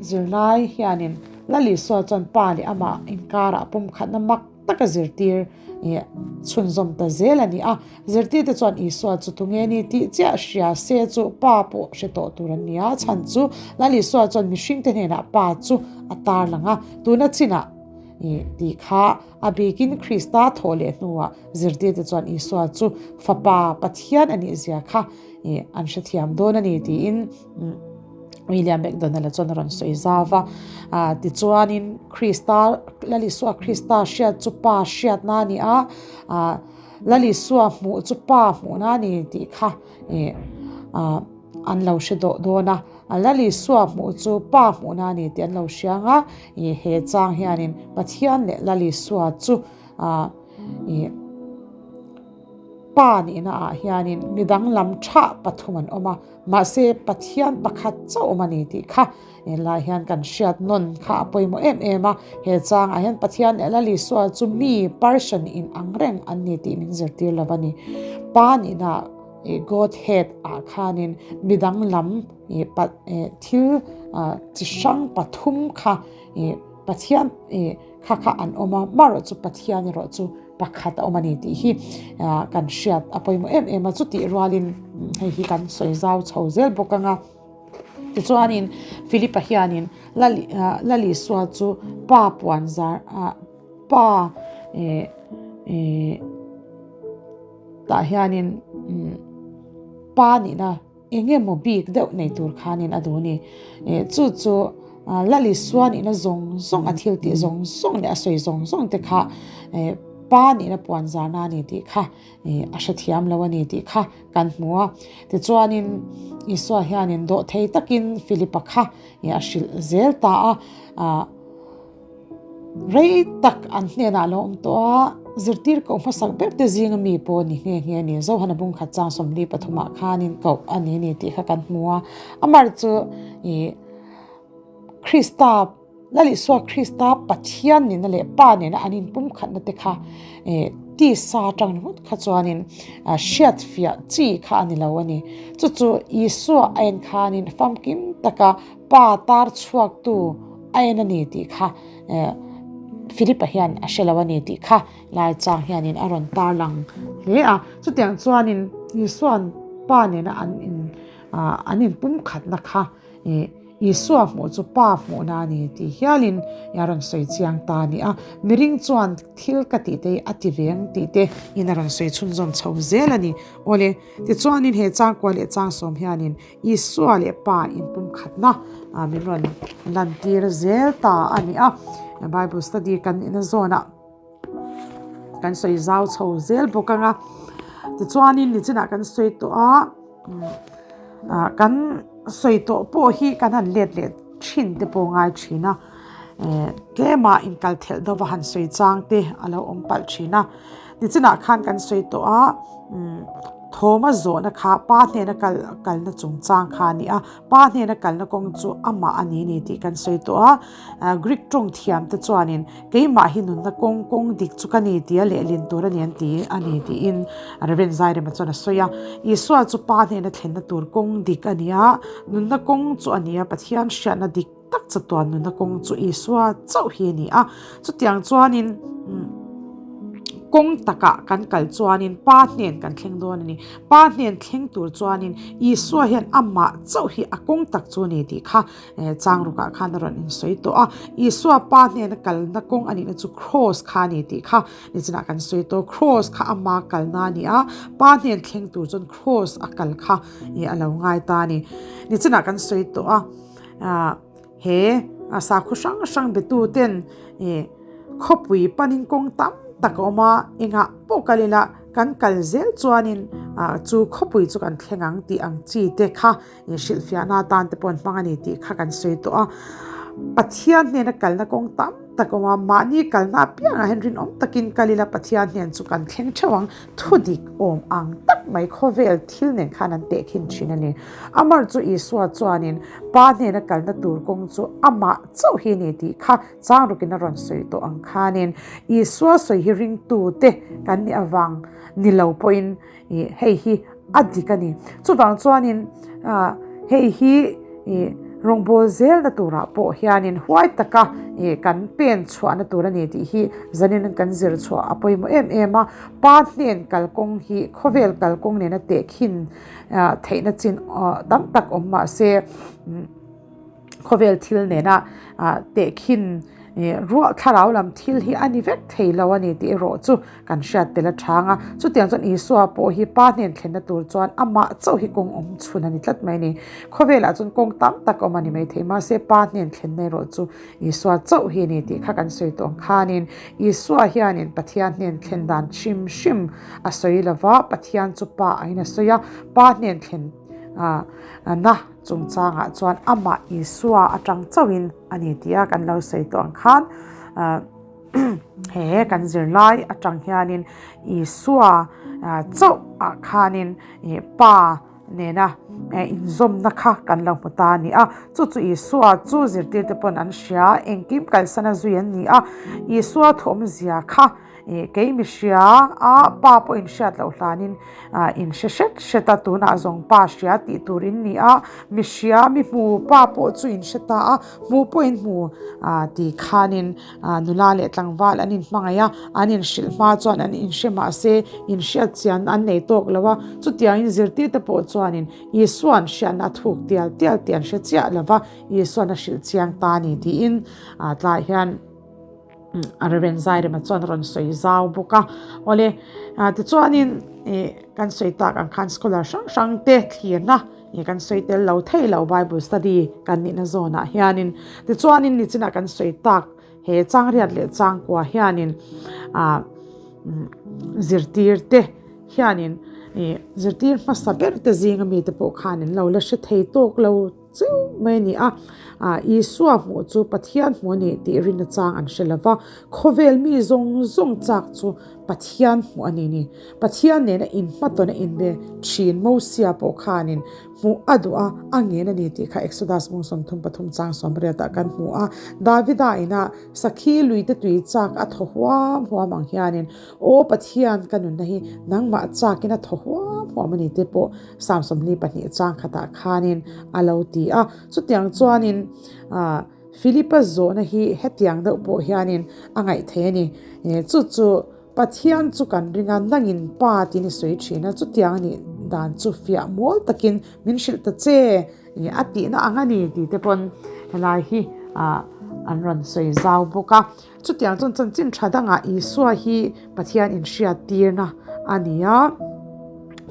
zirlai hianin Lal Isua chuan Pa leh amah inkarah pumkhatna mak taka zirtir chhunzawm ta zel a ni a. Zirtirte chuan Isua chu tunge ni tih chiah hria se chu Pa pawh hre tawh tur an ni a, chhan chu Lal Isua chuan mihringte hnenah Pa chu a tarlang a, tuna chinah tih kha a bikin Krista thawh leh hnuah zirtirte chuan Isua chu Fapa Pathian a nihzia kha Ih, an hrethiam dawn a ni tiin William McDonald-a chuan a rawn sawi zau va. Ah, tichuanin Krista, Lal Isua Krista hriat chu Pa hriatna a ni a, ah, Lal Isua hmuh chu Pa hmuhna a ni tih kha ih, ah, an lo hre dawh dawn a. Lal Isua hmuh chu Pa hmuhna a ni tih an lo hria ang a, ih, he chang hianin Pathian leh Lal Isua chu, ah, ih, Pa nihna ah hianin mi danglam tha pathum an awm a, mahse Pathian pakhat chauh awm a ni tih kha helai hian kan hriat nawn kha a pawimawh em em a. He changah hian Pathian leh Lal Isua chu mi, person, in ang reng an ni tih min zirtir lo a ni. Pa nihna Godhead ah khanin mi danglam thil chi hrang pathum kha Pathian kha kha an awm a, marawh chu Pathian erawh chu pakhat a awm a ni tih hi kan hriat a pawimawh em em a, chutih rualin hei hi kan sawi zau chho zel bawk ang a. Tichuanin Philipa hianin Lal Isua chu pa puan zar pa tah hianin pa nihna Eng emaw bik deuh nei tur khanin a duh a ni. Chu chu Lal Isua nihna zawng zawng, a thil tih zawng zawng leh a sawi zawng zawng te kha Pa nihna puan zarna a ni tih kha a hrethiam lo a ni tih kha kan hmu a. Tichuanin Isua hianin dawhthei takin Philipa kha a hrilh zel ta a. Rei tak an hnenah a lo awm tawh a, zirtir koh hmasak ber te zinga mi pawh ni nghe nghe a ni. Zohana bungkhat chang 43 ah khanin koh a ni ni tih kha kan hmu a. Amar chu ih Krista, Lal Isua Krista Pathian nena leh Pa nena an inpumkhatna te kha ih tisa atang ringawt kha chuanin hriatfiah chi kha a ni lo a ni. Chu chu Isua a en khanin famkim taka Pa tar chhuaktu a en a ni tih kha Philip-a hian a hre lo a ni tih kha lai chang hianin a rawn tar lang hle a. Chutiang chuanin Isua'n Pa nena an in an inpumkhatna kha Isua hmuh chu Pa hmuhna a ni tih hialin a rawn sawi chiang ta a ni a. Miring chuan thil ka tih te hi a ti ve ang tih te in a rawn sawi chhunzawm chho zel a ni. Awle, tichuanin he changkua leh changsawm hianin Isua leh Pa inpumkhatna min rawn lantir zel ta a ni a. Bible study kan ina zawnah kan sawi zau chho zel bawk ang a. Tichuanin nichinah kan sawi tawh a, kan sawi tawh pawh hi kan han let leh. thin te pawh ngai thin a, tlema inkal thelh deuh va han sawi chang te a lo awm palh thin a. Nichinah khan kan sawi tawh a, thawma zawhna kha pa hnena kal kalna chungchang kha a ni a, pa hnena kalna kawng chu amah a ni ni tih kan sawi tawh a. Greek tawng thiam te chuanin keimah hi nunna kawng kawng dik chu ka ni tia lehlin tur a ni an ti a ni tiin Rev. Zairema chuan a sawi a. Isua chu pa hnena thlenna tur kawng dik a ni a, nunna kawng chu a ni a, Pathian hriatna dik tak chatuan nunna kawng chu Isua chauh hi a ni a. Chutiang chuanin kawng takah kan kal chuanin Pa hnen kan thleng dawn a ni. Pa hnen thleng tur chuanin Isua hian amah chauh hi a kawng tak chu a ni tih kha chang rukah khan a rawn insawi tawh a. Isua Pa hnena kalna kawng a nihna chu Kraws kha a ni tih kha nichinah kan sawi tawh. Kraws kha ama kalna a ni a, Pa hnen thleng tur chuan Kraws a kal kha a lo ngai ta a ni. Nichinah kan sawi tawh a. He sakhaw hrang hrang betu ten khawpui panin kawng tam tak a awm a, engah pawh kal ila kan kal zel chuanin chu khawpui chu kan thleng ang tih ang chi te kha hrilhfiahna atan te pawh an hmang a ni tih kha kan sawi tawh a. Pathian hnena kalna kawng tam tak a awm a, mahni kalna apiangah hian rinawm takin kal ila Pathian hnen chu kan thleng theuh ang. Thu dik awm ang tak mai khawvel thil nen khan an tehkhin thin a ni. Amar chu Isua chuanin Pa hnena kalna tur kawng chu amah chauh hi a ni tih kha chang rukin a rawn sawi tawh ang khanin Isua sawi hi ringtute kan nih avang ni lo pawhin hei hi a dik a ni. Chuvang chuanin hei hi rawngbâwl zêlna tûrah pawh hianin huai taka kan pên chhuahna tûr a ni tih hi zanin kan zir chhuah a pawimawh êm êm a. Pa hnên kalkawng hi khawvêl kalkawng nêna tehkhin theihna chin tam tak awm mah se, Khawvel thil nena tehkhin ruah thlarau lam thil hi a ni vek thei lo a ni tih erawh chu kan hriat tel a chang a. Chutiang chuan Isua pawh hi Pa hnen thlenna tur chuan amah chauh hi kawng awm chhun a ni tlat mai a ni. Khawvelah chuan kawng tam tak awm a ni maithei mahse Pa hnen thlenna erawh chu Isua chauh hi a ni tih kha kan sawi tawh ang khanin Isua hianin Pathian hnen thlen dan hrim hrim a sawi lova, Pathian chu Pa angin a sawi a, Pa hnen thlen na Chungchangah chuan amah Isua atang chauhin a ni tih a kan lo sawi tawh ang khan he kan zirlai atang hianin Isua chauh ah khanin Pa nena inzawmna kha kan lo hmu ta a ni a. Chu chu Isua chu zirtirte pawn an hria, engkim kalsana zui an ni a, Isua thawmzia kha Kei mi hria a, pa pawh in hriat loh hlanin in hre hret hret a, tunah zawng pa hria tih tur in ni a, mi hria, mi hmu pa pawh chu in hre ta a, hmu pawh in hmu ti khanin nula leh tlangval an inhmangaih a, an inhrilh hma chuan an inhre mah se inhriat chian an nei tawk lo a, chutiangin zirtirte pawh chuanin Isua'n hriatna a thuk tial tial tih an hre chiah lo va, Isua'n a hrilh chiang ta a ni tiin tlaiah hian. A Reverend Zairema chuan a rawn sawi zau bawk a. Awle, tichuanin kan sawi tak ang khan scholar hrang hrang te thlirna kan sawi tel lo thei lo Bible study kan nihna zawnah hianin. Tichuanin nichinah kan sawi tak he changriat leh changkua hianin zirtir te hianin zirtir hmasa ber te zinga mite pawh khan an lo la hre thei tawk lo. Cheu mai a ni a, Isua hmuh chu Pathian hmuh a ni tih rinna chang an hre lo va, khawvel mi zawng zawng chak chu Pathian hmuh a ni ni. Pathian nena inhmatawn a inbe thin Mosia pawh khanin hmuh a duh a, a ngen a ni tih kha Exodus mung 33 chang 18 ah kan hmu a. Davida ina sakhi luite tui chak a thaw huam huam ang hianin, Aw Pathian, ka nunna hi nangmah chakin a thaw huam huam a ni te pawh Psalm 22 chang khatah khanin a lo ti a. Chutiang chuanin Philipa zawhna hi hetiang deuh pawh hianin a ngaih thei a ni. Chu chu Pathian chu kan ring a, nangin Pa tiin i sawi thin a, chutiang a nih dan chu fiah mual takin min hrilh ta che a tihna ang a ni tih te pawn helai hi an rawn sawi zau bawk a. Chutiang chuan chanchin tha dangah Isua hi Pathian inhriattirna a ni a,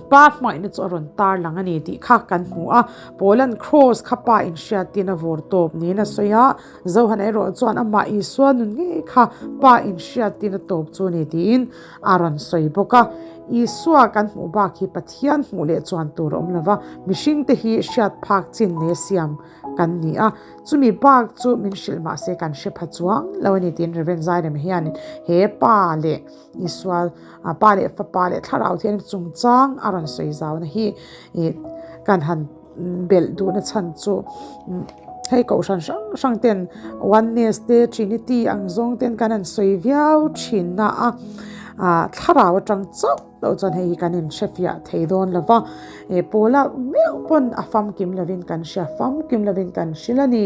Pa hmangaihna chu a rawn tar lang a ni tih kha kan hmu a. Paula'n Kraws kha Pa inhriattirna vawr tawp niin a sawi a, Johana erawh chuan amah Isua nun ngei kha Pa inhriattirna tawp chu a ni tiin a rawn sawi bawk a. Isua kan hmuh bak hi Pathian hmuh leh chuan tur a awm lo va, mihringte hi hriat phak chin nei a siam. kan ni a. Chumi bak chu min hrilh mah se kan hre pha chuang lo a ni tiin Rev. Zairem hian he Pa leh Isua, Pa leh Fapa leh Thlarau Thianghlim chungchang a rawn sawi zauna hi kan han belh duhna chhan chu hei kohhran hrang hrang ten oneness te trinity ang zawng ten kan han sawi viau thin na a ah thlarau atang chauh loh chuan hei hi kan in hrefiah thei dawn lo va eh pawla meuh pawn a famkim lovin kan hria famkim lovin kan hrilh a ni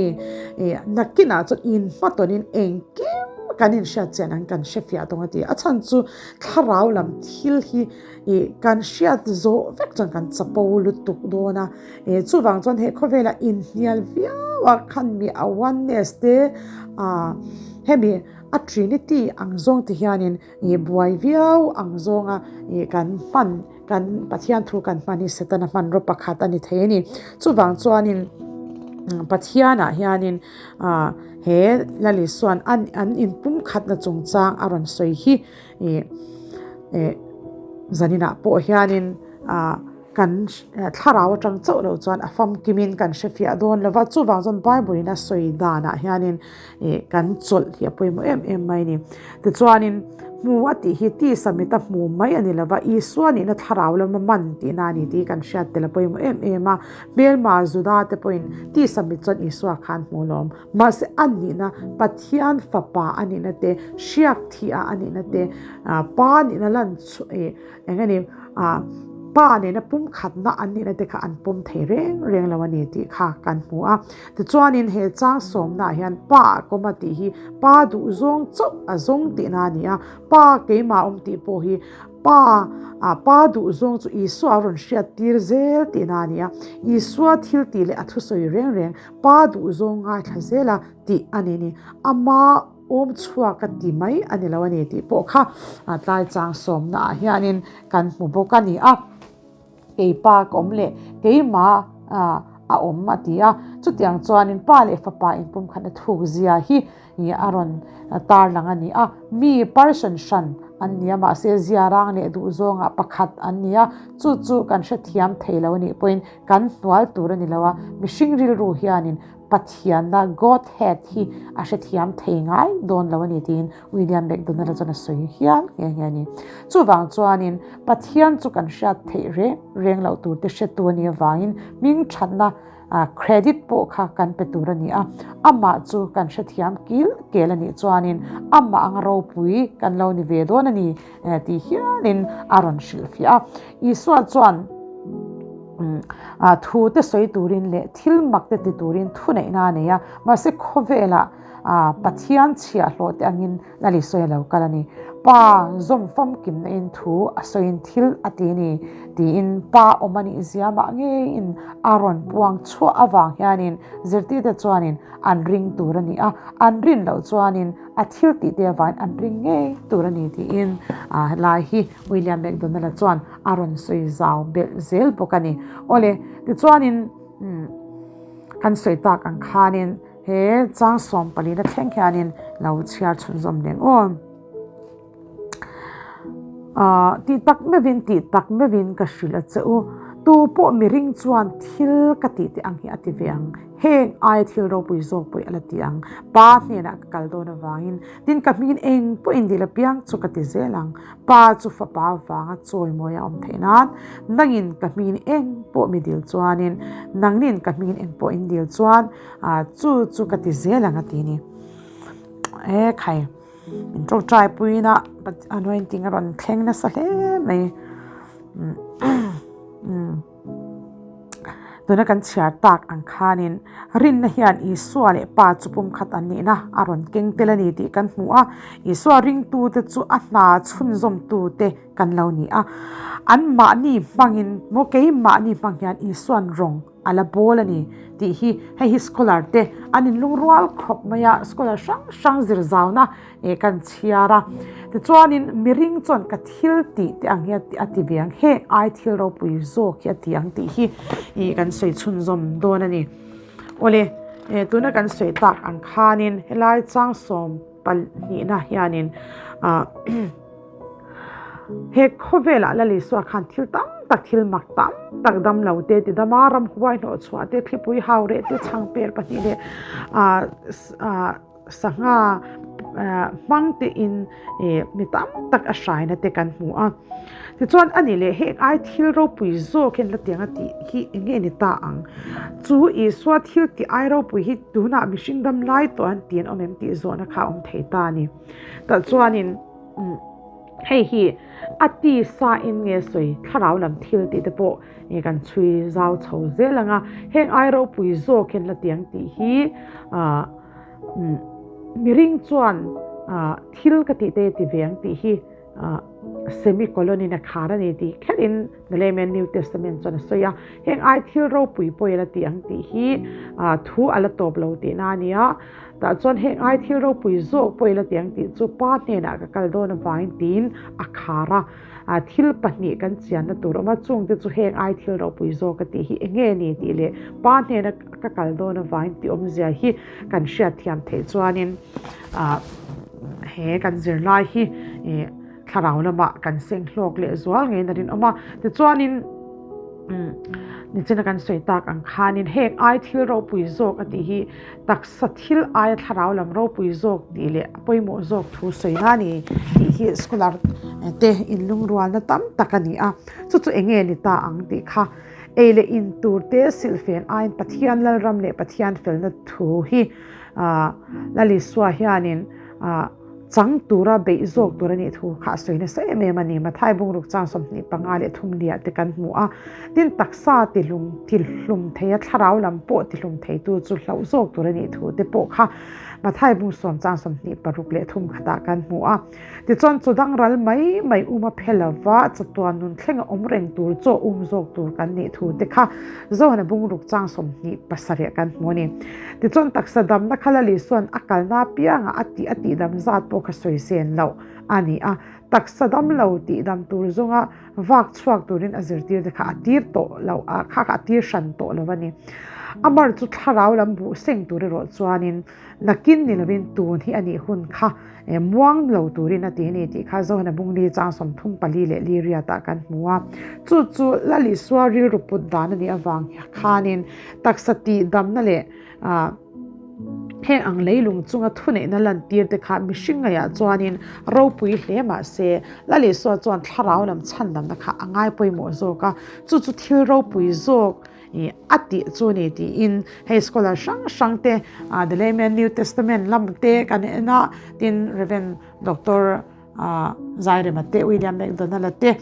eh nakinah chuan in hmatawnin engkim kan inhriat chian ang kan hrefiah tawng a ti a chhan chu thlarau lam thil hi Ih kan hriat zawh vek chuan kan chapo lutuk dawn a, eh chuvang chuan he khawvelah inhnial viau a khan mi a oneness te ah hemi a trinity ang zawng te hianin ih buai viau ang zawnga ih kan hman kan Pathian thu kan hman hi Setana hmanraw pakhat a ni thei a ni. Chuvang chuanin Pathianah hianin ah he Lalisuan an an inpumkhatna chungchang a rawn sawi hi Ih eh zaninah pawh hianin ah kan thlarau atang chauh loh chuan a famkimin kan hrefiah dawn lo va, chuvang chuan Bible in a sawi danah hianin ih kan chawlh hi a pawimawh em em mai a ni. Tichuanin hmu a tih hi tisa mita hmu mai a ni lo va, Isua nihna thlarau lama man tihna a ni tih hi kan hriat tel a pawimawh em em a, hmelma Juda te pawhin tisa mit chuan Isua khan hmu lawm. Mahse a nihna, Pathian Fapa a nihna te, hriak thih a nihna te, Pa nihna lan chu ih eng a ni Pa nena pumkhatna an nihna te kha an pawm thei reng reng lo a ni tih kha kan hmu a. Tichuanin he chang sawmnaah hian Pa a kawm a tih hi Pa duhzawng chauh a zawng tihna a ni a, Pa keimah awm tih pawh hi Pa, a Pa duhzawng chu Isua a rawn hriat tir zel tihna a ni a, Isua thil tih leh a thusawi reng reng Pa duhzawng ngaithla zel a tih a ni ni. Ama awm chhuak a ti mai a ni lo a ni tih pawh kha tlai chang sawmnaah hianin kan hmu bawk a ni a. Kei pa ka awm leh keimah a awm a ti a. Chutiang chuanin pa leh fapa inpumkhatna thuk zia hi a rawn tarlang a ni a. Mi person hran an ni a, mahse ziarang leh duhzawngah pakhat an ni a, chu chu kan hrethiam thei lo a nih pawhin Kan hnual tur a ni lo a, mihring rilru hianin Pathianna, Godhead, hi a hrethiam thei ngai dawn lo a ni tiin William McDonald-a chuan a sawi hial nghe nghe a ni. Chuvang chuanin Pathian chu kan hriat theih reng reng loh tur te hretu a nih avangin hmingthatna, credit, pawh kha kan pe tur a ni a, amah chu kan hrethiam kil kel a nih chuanin amah anga ropui kan lo ni ve dawn a ni tih hialin a rawn hrilhfiah a. Isua chuan thu te sawi turin leh thil mak te ti turin thuneihna a nei a, mahse khawvelah Pathian chhiahhlawh te angin Lal Isua a lo kal a ni. Pa zawm famkimna in thu a sawiin thil a ti a ni tiin Pa awm a nih zia mah ngeiin a rawn puang chhuah avang hianin zirtirte chuanin an ring tur a ni a, an rin loh chuanin a thil tih te avangin an ring ngei tur a ni tiin helai hi William McDonald-a chuan a rawn sawi zau belh zel bawk a ni. Awle, tichuanin kan sawi tak ang khanin he chang sawm palina thleng hianin lo chhiar chhunzawm leng aw. Tih tak meuhin, tih tak meuhin ka hrilh a che u. Tu pawh miring chuan thil ka tih teh ang hi a ti ve ang. Heng aia thil ropui zawk pawh i a la ti ang. Pa hnenah ka kal dawn avangin, tin ka hmingin eng pawhin dil apiang chu ka ti zel ang. Pa chu fapa avanga chawimawi a awm theih nan, nangin ka hmingin eng pawh mi dil chuanin, nangnin ka hmingin eng pawh in dil chuan, chu chu ka ti zel ang a ti ni. E khai, min tawngtai puiin a anointing a rawn thleng nasa hle mai. Tuna kan chhiar tak ang khanin rinna hian Isua leh Pa chu pumkhat an nihna a rawn keng tel a ni tih kan hmu a. Isua ringtute chu a hna chhunzawmtute kan lo ni a. Anmahni hmangin maw keimahni hmang hian Isua'n rawng a la bawl a ni tih hi hei hi scholar te an inlungrual khawp mai a, scholar hrang hrang zir zauna eh kan chhiar a. Tichuanin miring chuan ka thil tih te ang hi a ti ve ang, heng ai thil ropui zawk hi a ti ang tih hi ih kan sawi chhunzawm dawn a ni. Awle, eh tuna kan sawi tak ang khanin helai chang sawm pahnihna hianin ah. He khawvelah Lal Isua khan thil tam tak, thil mak tam tak dam lo te, tidama ramhuai hnawhchhuah te, thlipui hau reh te, chhangper pahnih leh sangha hmang tein mi tam tak a hraina te kan hmu a. Tichuan a ni leh heng ai thil ropui zawk hian la tiang a tih hi eng nge ni ta ang? Chu Isua thil tih ai ropui hi tunah mihring dam lai tawh an ti an awm em tih zawhna kha a awm thei ta a ni. Tah chuanin hei hi a tisa in nge sawi thlarau lam thil tih te pawh kan chhui zau chho zel ang a, heng ai ropui zawk hian la tiang tih hi ah mihring chuan ah thil ka tih te ti ve ang tih hi ah semicolon in a khar a ni tih kherin Nalemian New Testament chuan a sawi a, heng ai thil ropui pawh i la ti ang tih hi ah thu a la tawp lo tihna a ni a, tah chuan heng ai thil ropui zawk pawh i la ti ang tih chu Pa hnenah ka kal dawn avangin tiin a khar a, ah thil pahnih kan chianna tur awm a, chungte chu heng ai thil ropui zawk ka tih hi eng nge ni tih leh Pa hnena ka kal dawn avangin tih awmzia hi kan hriatthiam theih chuanin ah he kan zirlai hi ih. Thlarau lamah kan seng hlawk leh zual ngeiin a rinawm a, tichuanin nichina kan sawi tak ang khanin heng ai thil ropui zawk a tih hi taksa thil aia thlarau lam ropui zawk tih leh a pawimawh zawk thu sawina a ni tih hi scholar te inlungrualna tam tak a ni a, chu chu eng nge ni ta ang tih kha ei leh in tur te silhfen aiin Pathian Lalram leh Pathian felna thu hi Lal Isua hianin Chang tura beih zawk tur a nih thu kha a sawi nasa em em a ni. Mathai bungruk chang 25 leh thum liah te kan hmu a, tin taksa tihlum tihlum thei a thlarau lam pawh tihlum theitu chu hlauh zawk tur a nih thu te pawh kha Mathai bung sawm chang 26 leh thum khatah kan hmu a. Tichuan chaw dang ral mai mai um a phe lova chatuan nun thlenga awm reng tur chaw um zawk tur kan nih thu te kha Zohana bungruk chang 27 kan hmu a ni. Tichuan taksa damna kha Lali chuan a kalna apiangah a tih a tihdam zat pawh kha sawi sen loh a ni a, taksa dam lo tihdam tur zawnga vak chhuak turin a zirtir te kha a tir tawh lo a, kha kha a tir hran tawh lo a ni. Amar chu thlarau lam buh seng tur erawh chuanin nakin ni lovin tun hi a nih hun kha muang lo turin a ti a ni tih kha Zohana Bungli chang 34 leh Liriatah kan hmu a. Chu chu Lali Sual rilru put dan a nih avang khanin Taksa tihdamna leh heng ang leilung chunga thuneihna lantir te kha mihring ngaiah chuanin ropui hle mah se, Lal Isua chuan thlarau lam chhandamna kha a ngai pawimawh zawk a, chu chu thil ropui zawk a tih chu ni tiin hei scholar hrang hrang te The Layman New Testament lam te kan en a, tin Rev. Doctor Zairema te, William MacDonald-a te,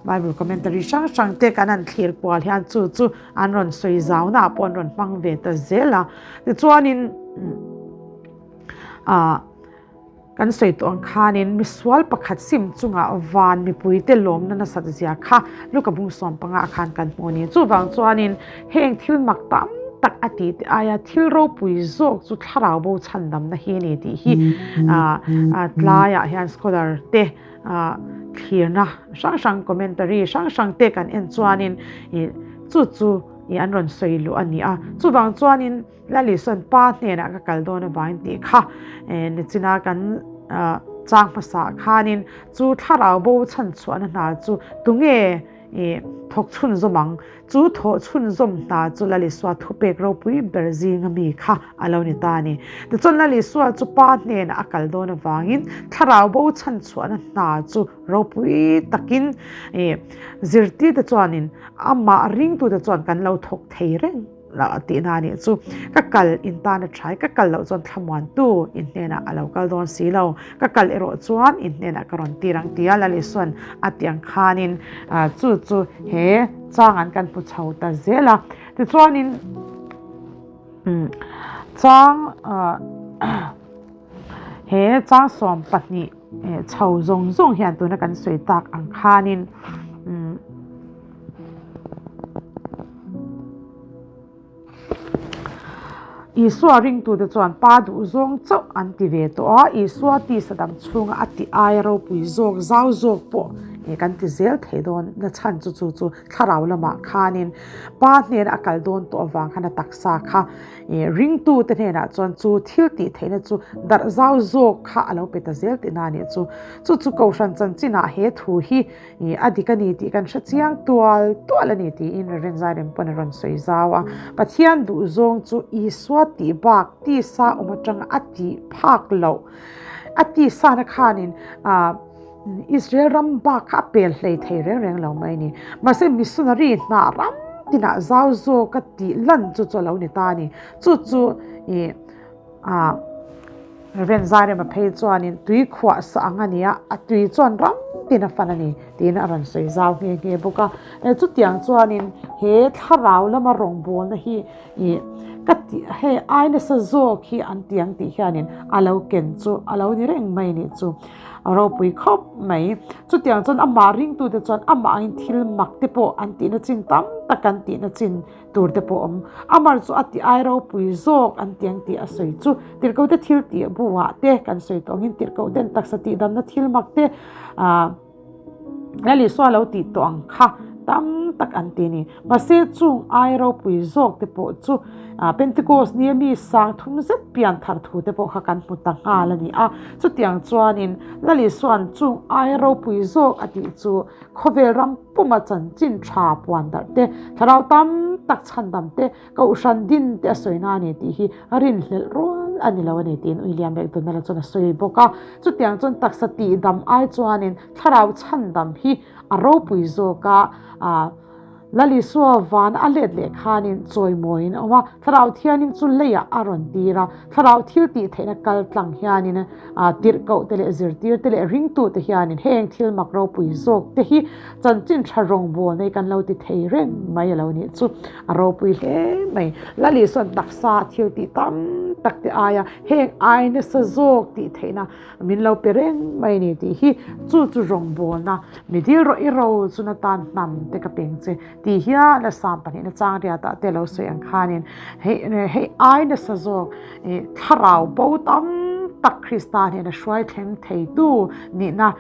Bible commentary hrang hrang te kan han thlir kual hian chu chu an rawn sawi zauna ah pawh an rawn hmang ve ta zel a. Tichuanin ah kan sawi tawh ang khanin misual pakhat sim chungah van mipuite lawmna nasat zia kha Luka bung sawm panga ah khan kan hmu a ni. Chuvang chuanin heng thil mak tam tak a tih te aia thil ropui zawk chu thlarau bo chhandamna hi a ni tih hi ah tlaiah hian scholar te Thlirna hrang hrang commentary hrang hrang te kan en chuanin ih chu chu ih an rawn sawi luh a ni a, chuvang chuanin Lalisawn pa hnenah ka kal dawn avangin tih kha nichina kan chang hmasa khanin chu thlarau bo chhanchhuahna hna chu tunge ih thawk chhunzawm ang. Chu thawh chhunzawm hna chu Lalisua thupek ropui ber zinga mi kha a lo ni ta a ni. Tichuan Lalisua chu Pa hnenah a kal dawn avangin thlarau bo chhanchhuahna hna chu ropui takin zirtirte chuanin amah ringtute chuan kan lo thawk thei reng tihna a nih chu. Ka kal in tan a tha i, ka kal loh chuan thlamuantu in hnenah a lo kal dawn si lo. Ka kal erawh chuan in hnenah ka rawn tir ang tia Lalisuan a tih ang khanin chu chu he chang an kan hmu chho ta zel a. Tichuanin chang he chang 12 chho zawng zawng hian tuna kan sawi tak ang khanin Isua ringtute chuan Pa duh zawng chauh an ti ve tawh a, Isua tisa dang chhunga a tih aia ropui zawk, zau zawk pawh Kan ti zel thei dawn na chhan chu chu chu thlarau lamah khanin Pa hnena a kal dawn tawh avang khan a taksa kha ringtute hnenah chuan chu thil tih theihna chu darh zau zawk kha a lo pe ta zel tihna a nih chu. Chu chu Kohhran chanchinah he thu hi a dik a ni tih kan hre chiang tual tual a ni tiin Rev. Zairem pawn a rawn sawi zau a. Pathian duhzawng chu Isua tih bak tisa awm atanga a tih phak loh a tisana khanin Israel ram bak kha a pel hlei thei reng reng lo mai a ni. Mahse missionary hnah ram tinah zau zawk a tih lan chu chu a lo ni ta a ni. Chu chu ih ah Rev. Zairema phei chuanin tui khuah sa ang a ni a, a tui chuan ram tin a fan a ni tiin a rawn sawi zau nghe nghe bawk a. Chutiang chuanin he thlarau lama rawngbawlna hi ih ka tih hei ai nasa zawk hi an ti ang tih hianin a lo ken chu a lo ni reng mai a nih chu. A ropui khawp mai. Chutiang chuan amah ringtute chuan amah angin thil mak te pawh an tihna chin tam tak an tihna chin tur te pawh awm. Amar chu a tih ai ropui zawk an ti ang tih a sawi chu tirhkohte thil tih buah te kan sawi tawh angin tirhkohten taksa tihdamna thil mak te ah Lal Isua lo tih tawh ang kha tam tak an ti a ni. Mahse chung ai ropui zawk te pawh chu Pentecost nia mi sang thum zet pian thar thu te pawh kha kan hmu ta nghal a ni a. Chutiang chuanin Lal Isua'n chung ai ropui zawk a tih chu khawvel ram puma chanchin tha puan darh te, thlarau tam tak chhandam te, Kohhran din te a sawi na a ni tih hi rinhlelh rual a ni lo a ni tiin William McDonald-a chuan a sawi bawk a. Chutiang chuan taksa tihdam ai chuanin thlarau chhandam hi a ropui zawk a, Lal Isua vana a let leh khanin chawimawiin a awm a, thlarau thianin chu leiah a rawn tir a, thlarau thil tih theihna kal tlang hianin tirhkoh te leh zirtir te leh ringtu te hianin heng thil mak ropui zawk te hi Chanchin tha rawngbawlna hi kan lo ti thei reng mai a lo nih chu a ropui hle mai. Lali sawn taksa thil tih tam tak te aia heng ai nasa zawk tih theihna min lo pe reng mai a ni tih hi chu chu rawngbawlna mi dil rawh i ro chun atan hnam te ka peng che tih hian a sam pahnihna chang riatah te lo sawi ang khanin hei hei ai nasa zawk thlarau bo tam tak Krista hnena hruai thleng theitu nihna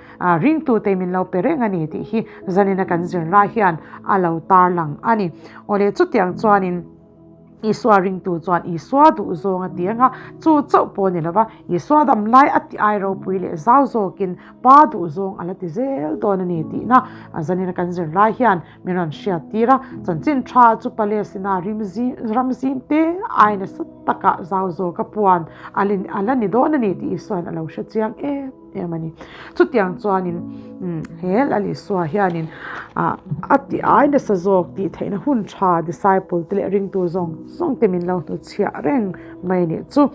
Ringtute min lo pe reng a ni tih hi zanina kan zir lai hian a lo tarlang a ni. Awle chutiang chuanin Isua ringtu chuan Isua duh zawng a ti ang a, chu chauh pawh a ni lova, Isua dam lai a ti ai ropui leh zau zawkin Pa duh zawng a la ti zel dawn a ni tihna zanina kan zir lai hian min rawn hriat tir a. Chanchin tha chu Palestina ram zim te ai nasa takah zau zawka puan a la ni dawn a ni tih Isuain a lo hre chiang em. em a ni. Chutiang chuanin he Lal Isua hianin a ti ai nasa zawk tih theihna hun tha disciple te leh ringtu zawng zawng te min lo hnuchhiah reng mai a nih chu.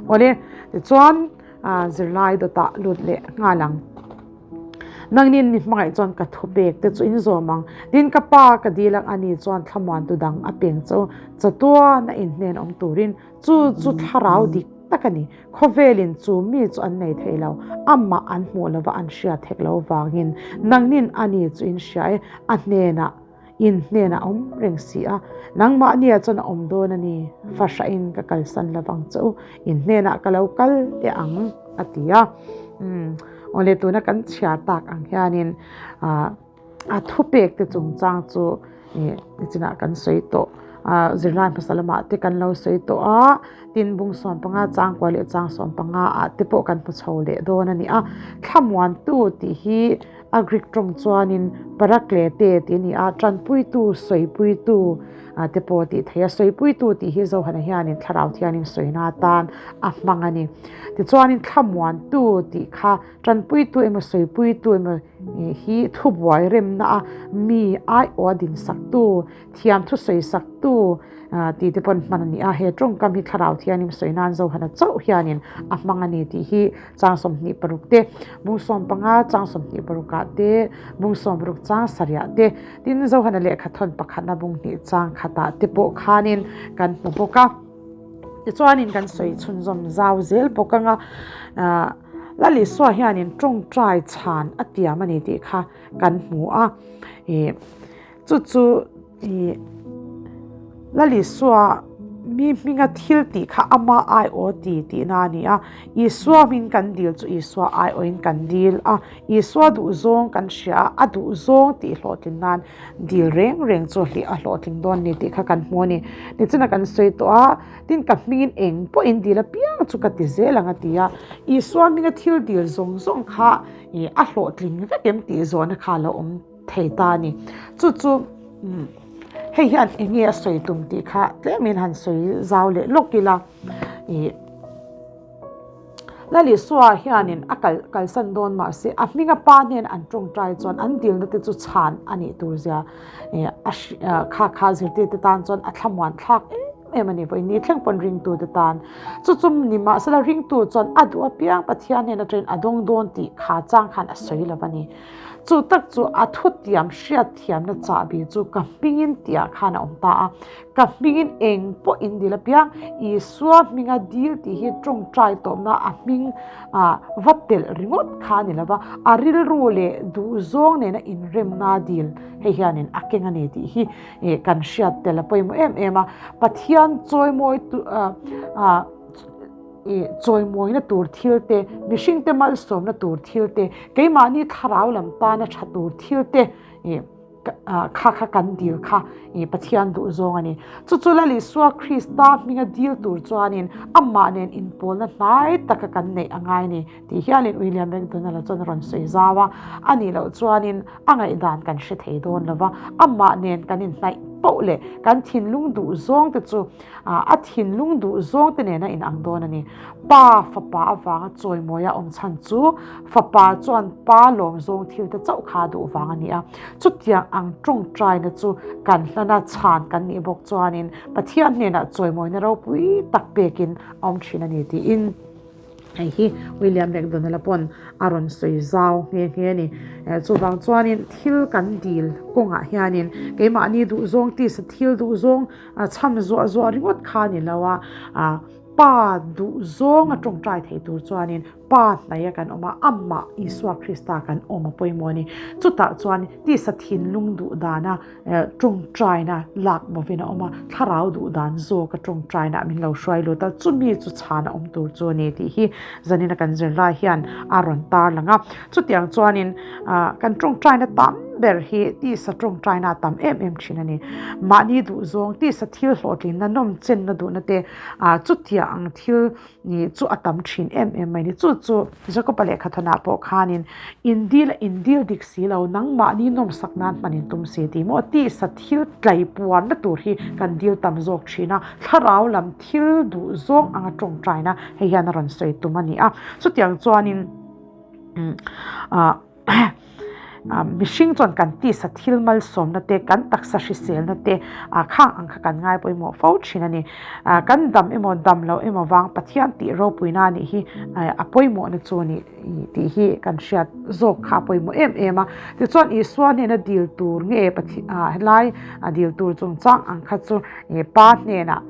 Awle, tichuan zirlai dawtah lut leh nghal ang. Nangnin mi hmangaih chuan ka thu pek te chu in zawm ang. Tin ka pa ka dil ang ani chuan thlamuantu dang a peng chu chatuan a inhnen awm turin Chu chu thlarau dik tak a ni. Khawvelin chu mi chu an nei thei lo, amah an hmuh lova an hriat hek lo vangin nangnin a ni chu in hria e, a hnenah in hnenah a awm reng si a, nangmahnia chuan a awm dawn a ni, fahrahin ka kalsan lovang che u, in hnenah ka lo kal teh ang a ti a. Umm, awle tuna kan chhiar tak ang hianin ah. A thupek te chungchang chu ih nichinah kan sawi tawh ah zirlai hmasa lamah te kan lo sawi tawh a tin bung 15 changkua leh chang 15 ah te pawh kan hmu chho leh dawn a ni a thlamuantu tih hi a Greek tawng chuanin paraklete tih a ni a tanpuitu sawipuitu ah te pawh tih theih a sawipuitu tih hi Zohana hianin thlarau thianin sawina atan a hmang a ni tichuanin thlamuantu tih kha tanpuitu emaw sawipuitu emaw hi thubuai remna a mi aiawh a dinsaktu, thiam thusawisaktu tih te pawn hman a ni a, he tawngkam hi thlarau thianin sawi nan Zohana chauh hianin a hmang a ni tih hi chang 26 te, bung 15 chang 26 ah te, bung 16 chang sarih ah te, tin Zohana lehkha thawn pakhatna bung hnih chang khatah te pawh khanin kan hmu bawk a. Tichuanin kan sawi chhunzawm zau zel bawk anga Lal Isua hianin tawngtai chhan a tiam a ni tih kha kan hmu a. Ih chu chu ih Lal Isua. Mi hminga thil tih kha ama aiawh ti tihna a ni a. Isua hming kan dil chu Isua aiawhin kan dil a. Isua duhzawng kan hria a, a duhzawng tih hlawhtlin nan dil reng reng chu hlih a hlawhtling dawn ni tih kha kan hmu a ni. Nichina kan sawi tawh a, tin ka hmingin eng pawhin dil apiang chu ka ti zel ang a ti a. Isua hminga thil dil zawng zawng kha a hlawhtling vek em tih zawhna kha a lo awm. thei ta a ni. Chu chu hei hian eng nge a sawi tum tih kha tlemin han sawi zau leh lawk ila ih Lalisua hianin a kal kalsan dawn mahse a hminga pa hnen an tawngtai chuan an dilna te chu chhan a nih tur zia ih a kha kha zirtirte tan chuan a thlamuan thlak em em a ni. Vawiin ni thleng pawn ringtute tan chu chu nimahsela ringtu chuan a duh apiang Pathian hnen atangin a dawng dawn tih kha chang khan a sawi lo a ni. Chu tak chu a thutiam hriatthiamna chahbi chu ka hmingin tihah khan a awm ta a. Ka hmingin eng pawh in dil apiang, Isua hminga dil tih hi tawngtai tawpna a hming va telh ringawt kha a ni lo va, a rilru leh duhzawng nena inremna dil hei hianin a keng a ni tih hi kan hriat tel a pawimawh em em a. Pathian chawimawi I chawimawina tur thil te, mihringte malsawmna tur thil te, keimahni thlarau lam tana tha tur thil te i kha kha kan dil kha i Pathian duh zawng a ni. Chu chu Lal Isua Krista hminga dil tur chuanin amah nen inpawlna hnai taka kan neih a ngai a ni tih hialin William McDonald-a chuan a rawn sawi zau a. A nih loh chuanin a ngaihdan kan hre thei dawn lo va, amah nen kan inhnaih poh leh kan thinlung duh zawng te chu A thinlung duh zawng te nen a inang dawn a ni. Pa fapa avanga chawimawi a awm chhan chu fapa chuan pa lawm zawng thil te chauh kha a duh vang a ni a. Chutiang ang tawngtaina chu kan hlana chhan kan nih bawk chuanin Pathian hnenah chawimawina ropui tak pekin a awm thin a ni tiin Hei hi William McDonald-a pawn a rawn sawi zau nghe nghe a ni. Chuvang chuanin thil kan dil kawngah hianin keimahni duhzawng tisa thil duhzawng chham zuah zuah ringawt kha a ni lo a, Pa duhzawng a tawngtai thei tur chuanin Pa hnaia kan awm a, amah Isua Krista kan awm a pawimawh a ni. Chutah chuan tisa thinlung duh dana tawngtaina lak movin a awm a, thlarau duh dan zawka tawngtaina min lo hruai lut a, chumi chu chhan a awm tur chu a ni tih hi zanina kan zirlai hian a rawn tar lang a. Chutiang chuanin kan tawngtaina tam ber hi tisa tawngtaina a tam em em thin a ni. Mahni duh zawng, tisa thil hlawhtlinna, nawmchenna duhna te chutiang ang thil Ni chu a tam thin em em mai ni. Chu chu Jacob-a lehkhathawnah pawh khanin in dil a in dil dik si lo, nangmahni nawmsak nan hman in tum si tih maw? Tisa thil tlai puanna tur hi kan dil tam zawk thin a, thlarau lam thil duh zawng anga tawngtaina hei hian a rawn sawi tum a ni a. Chutiang chuanin ah. Mihring chuan kan tisa thil malsawmna te, kan taksa hriselna te khang ang kha kan ngai pawimawh fo thin a ni. Kan dam emaw dam loh emaw vang Pathian tih ropuina a nih hi a pawimawhna chu a ni tih hi kan hriat zawk kha a pawimawh em em a. Tichuan Isua hnena dil tur nge helai dil tur chungchang ang kha chu Pa hnenah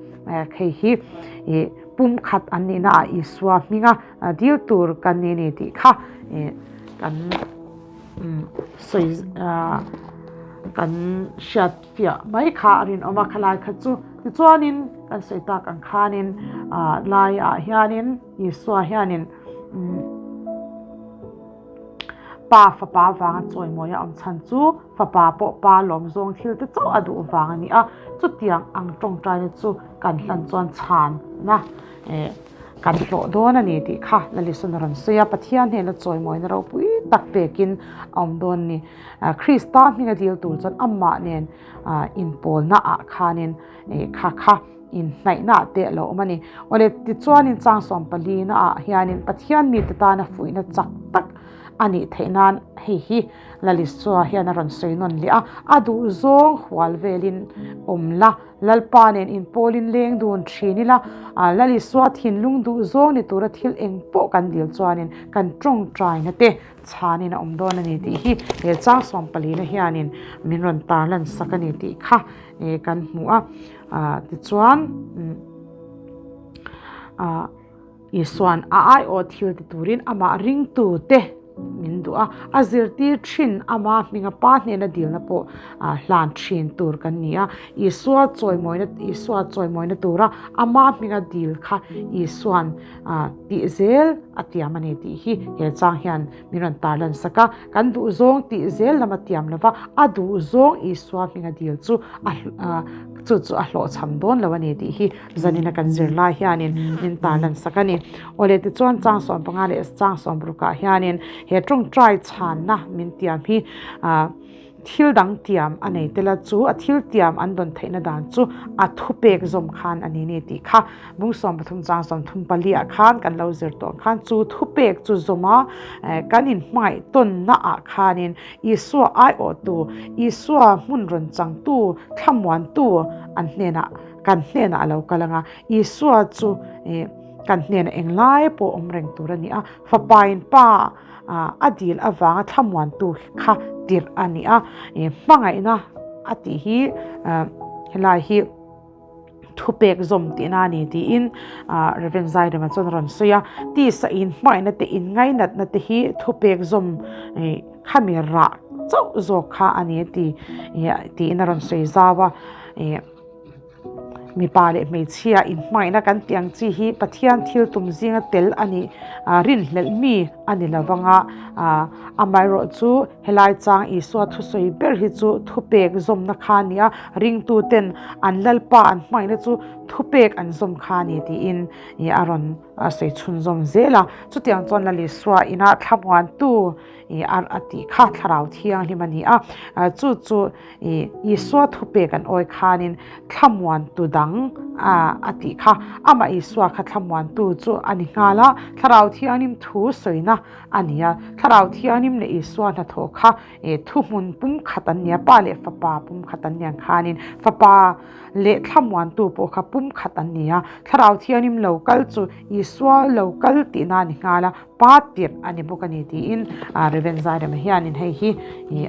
hei hi pumkhat an nihna ah Isua hminga Dil tur kan ni ni tih kha kan sawi kan hriat fiah mai kha a rinawm a khalai kha chu. Tichuanin kan sawi tak ang khanin laiah hianin Isua hianin Pa fapa vanga chawimawi a awm chhan chu fapa pawh pa lawm zawng thil te chauh a duh vang a ni a. Chutiang ang tawngtaina chu kan hlan chuan chhanna Kan hlawh dawn a ni tih kha Lalisuna rawn sawi a, Pathian hnena chawimawina ropui tak pekin a awm dawn a ni. Krista hminga dil tur chuan amah nen inpawlna ah khanin kha kha inhnaihna ah te a lo awm a ni. Awle tichuanin chang 14 na ah hianin Pathian mite tana fuihna chak tak a nih theih nan hei hi Lalisua hian a rawn sawi nawn leh a, a duhzawng hual velin awm la. Lalpa nen inpawlin leng dun thin ila, Lal Isua thinlung duh zawng ni tura thil eng pawh kan dil chuanin kan tawngtaina te chhanin a awm dawn a ni tih hi he chang 14-na hianin min rawn tarlan sak a ni tih kha kan hmu a. Tichuan, Isua'n a aiawh thil ti turin amah ringtute min duh. duh a, a zirtir thin ama hminga Pa hnena dilna pawh hlan thin tur kan ni a. Isua chawimawina Isua chawimawina tura ama hminga dil kha Isuan tih zel a tiam a ni tih hi he chang hian min rawn tarlan sak a. Kan duhzawng tih zel lam a tiam lova, a duhzawng Isua hminga dil chu a chu chu a hlawhchham dawn lo a ni tih hi zanina kan zir lai hianin min tarlan sak a ni. Awle tichuan chang 15 leh chang 60 ah hianin he tawngtai chhanna min tiam hi ah Thil dang tiam a nei tel a, chu a thil tiam an dawn theihna dan chu a thupek zawm khan a ni ni tih kha bung 13 chang 34 ah khan kan lo zir tawh ang khan chu thupek chu zawm a, kan inhmangaih tawnna ah khanin Isua aiawhtu, Isua hmun rawn changtu, thlamuantu an hnenah kan hnenah a lo kal ang a, Isua chu kan hnenah englai pawh awm reng tur a ni a, Fapain Pa a dil avanga thlamuantu kha tirh a ni a, hmangaihna a tih hi helai hi thupek zawm tihna a ni tiin Rev Zairema chuan a rawn sawi a, tisa in hmangaihna te in ngainatna te hi thupek zawm khami rah chauh zawk kha a ni a ti tiin a rawn sawi zau a. Mipa leh hmeichhia inhmangaihna kan tih ang chi hi Pathian thil tum zinga tel a nih rinhlelh mi a ni lo vang a, amaherawh chu helai chang Isua thusawi ber hi chu thupek zawmna kha a ni a, ringtuten an Lalpa an hmangaihna chu thupek an zawm kha a ni tiin a rawn sawi chhunzawm zel a. Chutiang chuan Lal Isua inah thlamuantu a tih kha Thlarau Thianghlim a ni a, chu chu Isua thupek an awi khanin thlamuantu dang a tih kha amah Isua kha thlamuantu chu a ni nghal a, Thlarau Thianghlim thu sawina a ni a, Thlarau Thianghlim leh Isua hnathawh kha thuhmun pumkhat an ni a, Pa leh Fapa pumkhat an ni ang khanin Fapa leh thlamuantu pawh kha pumkhat an ni a, Thlarau Thianghlim lo kal chu Isua lo kal tihna a ni nghal a. Pa tirh a ni bawk a ni tiin Rev. Zairema hianin hei hi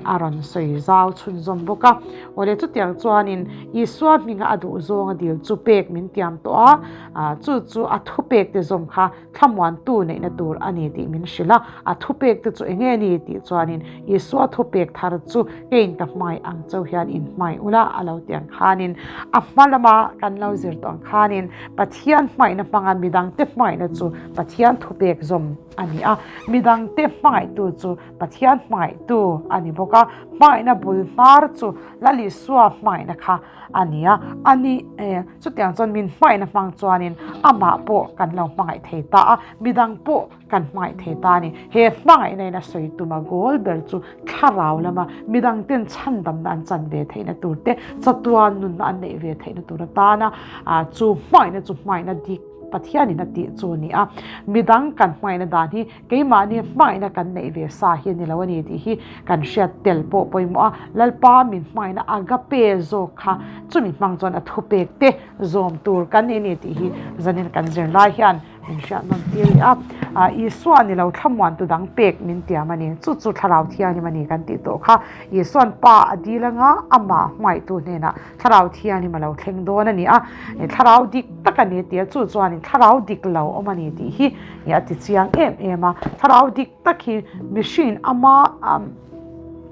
a rawn sawi zau chhunzawm bawk a. Awle chutiang chuanin Isua hminga a duh zawnga dil chu pek min tiam tawh a, chu chu a thupek te zawm kha thlamuantu neihna tur a ni tih min hrilh a. A thupek te chu eng nge ni tih chuanin Isua thupek thar chu keiin ka hmai ang chauh hian in hmai ula a lo ti ang khanin a hma lama kan lo zir tawh ang khanin Pathian hmangaihna hmanga midangte hmangaihna chu Pathian thupek zawm a ni a, midangte hmangaihtu chu Pathian hmangaihtu a ni bawk a, hmangaihna bul hnar chu Lal Isua hmangaihna kha a ni a, a ni e, chutiang chuan min hmangaihna hmang chuanin amah pawh kan lo hmangaih thei ta a, midang pawh kan hmangaih thei ta a ni. He hmangaihna in a sawi tuma goal ber chu thlarau lama midang ten chhandamna an chan ve theihna tur te, chatuan nunna an neih ve theihna tur atana chu hmangaihna chu hmangaihna dik Pathianin a tih chu a ni a. Midang kan hmangaihna dan hi keimahni hmangaihna kan neih ve sa hi a ni lo a ni tih hi kan hriat tel pawh pawimawh a. Lalpa min hmangaihna agape zawk kha chumi hmang chuan a thupek te zawm tur kan ni a ni tih hi zanin kan zir lai hian Min hriat nawn tir leh a, Isua ni lo thlamuantu dang pek min tiam a ni. Chu chu Thlarau Thianghlim a ni kan tih tawh kha. Isua'n Pa a dil anga amah hmangaihtu hnenah Thlarau Thianghlim a lo thleng dawn a ni a. Thlarau dik tak a ni tia chu chuanin Thlarau dik lo awm a ni tih hi a ti chiang em em a. Thlarau dik tak hi mihringin ama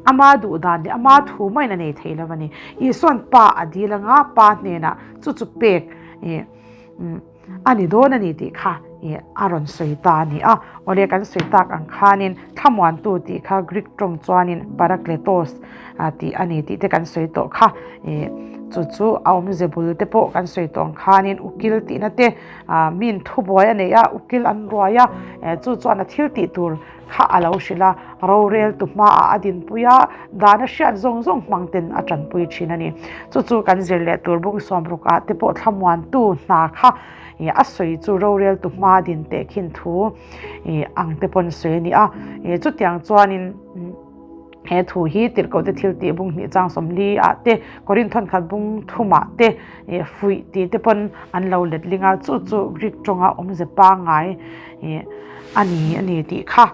ama duh dan leh ama thu maiin a nei thei lo a ni. Isua'n Pa a dil anga Pa hnenah chu chu pek A ni dawn a ni tih kha a rawn sawi ta a ni a. Awle kan sawi tak ang khanin thlamuantu tih kha Greek tawng chuanin parakletos tih a ni tih te kan sawi tawh kha. Chu chu a awmze bul te pawh kan sawi tawh ang khanin ukil tihna te min thubuai a nei a, ukil an ruai a, chu chuan a thil tih tur kha a lo hrilh a, roreltu hmaah a dinpui a, dan a hriat zawng zawng hmang ten a tanpui thin a ni. Chu chu kan zir leh tur bung 60 ah te pawh thlamuantu hna kha a sawi chu roreltu hma din teh khin thu ang te pawn sawi a ni a. Chutiang chuanin he thu hi tirhkohte thil tih bung hnih chang 40 ah te, Korinth thawnkhat bung thumah te fuih tih te pawn an lo letling a, chu chu Greek tawnga awmze pangngai a ni a ni tih kha.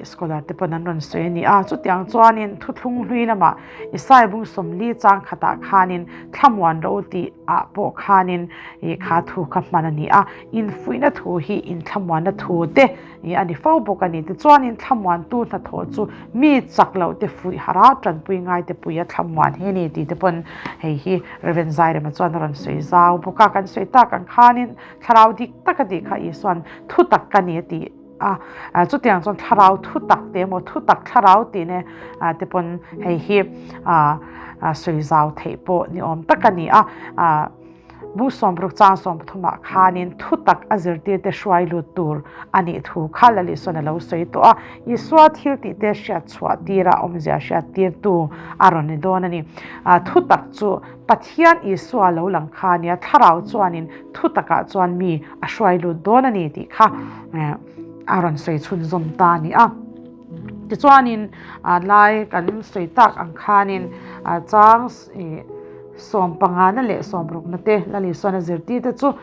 Scholar te pawn an rawn sawi a ni a. Chutiang chuanin thuthlung hlui lamah Isaiah bung 40 chang khatah khanin thlamuan ro tih ah pawh khanin ih kha thu kha hman a ni a. Infuihna thu hi inthlamuanna thu te ih a ni fo bawk a ni. Tichuanin thlamuantu hnathawh chu mi chak loh te fuih harh a, tanpui ngai te puia thlamuan hi a ni tih te pawn hei hi Rev. Zairema chuan a rawn sawi zau bawk a. Kan sawi tak ang khanin thlarau dik tak a tih kha Isua'n thutak ka ni a tih. A, chutiang chuan thlarau thu tak te emaw thu tak thlarau tih ne te pawn hei hi a sawi zau theih pawh ni awm tak a ni a. Bung 60 chang 30 ah khanin thu tak a zirtir te hruai lut tur a nih thu kha Lali sawn a lo sawi tawh a. Isua thil tih te hriat chhuah tira awmzia hriat tirtu a rawn ni dawn a ni. Thu tak chu Pathian Isua lo lang kha nia, thlarau chuanin thu takah chuan mi a hruai lut dawn a ni tih kha a rawn sawi chhunzawm ta a ni a. Tichuanin lai kan sawi tak ang khanin chang 15 na leh 60 na te Lal Isuan a zirtir te chu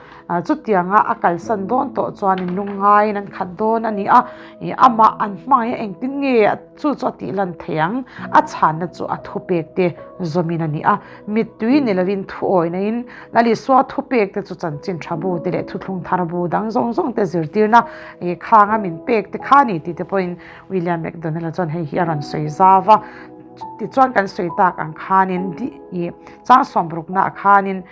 chutianga a kalsan dawn tawh chuanin lungngaiin an khat dawn a ni a, amah an hmangaih a engtin nge Chu chu a tih lan thei ang, a chhanna chu a thupek te zawmin a ni a. Mittui ni lovin thuawihna in Lal Isua thupek te chu chanchin tha bu te leh thuthlung thar bu dang zawng zawng te zirtirna khanga min pek te kha a ni tih te pawhin William MacDonald-a chuan hei hi a rawn sawi zau va. Tichuan kan sawi tak ang khanin chang 60 naah khanin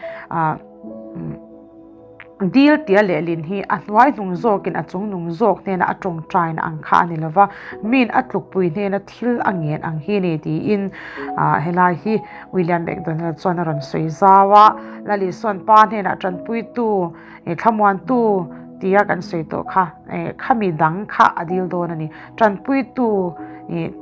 Dil tia lehlin hi a hnuai hnung zawkin a chung nung zawk hnena a tawngtaina ang kha a ni lova, min a tlukpui hnena thil a ngen ang hi a ni tiin helai hi William McDonald chuan a rawn sawi zau a. Lal Isuan pa hnenah tanpuitu, thlamuantu tia kan sawi tawh kha, khami dang kha a dil dawn a ni. Tanpuitu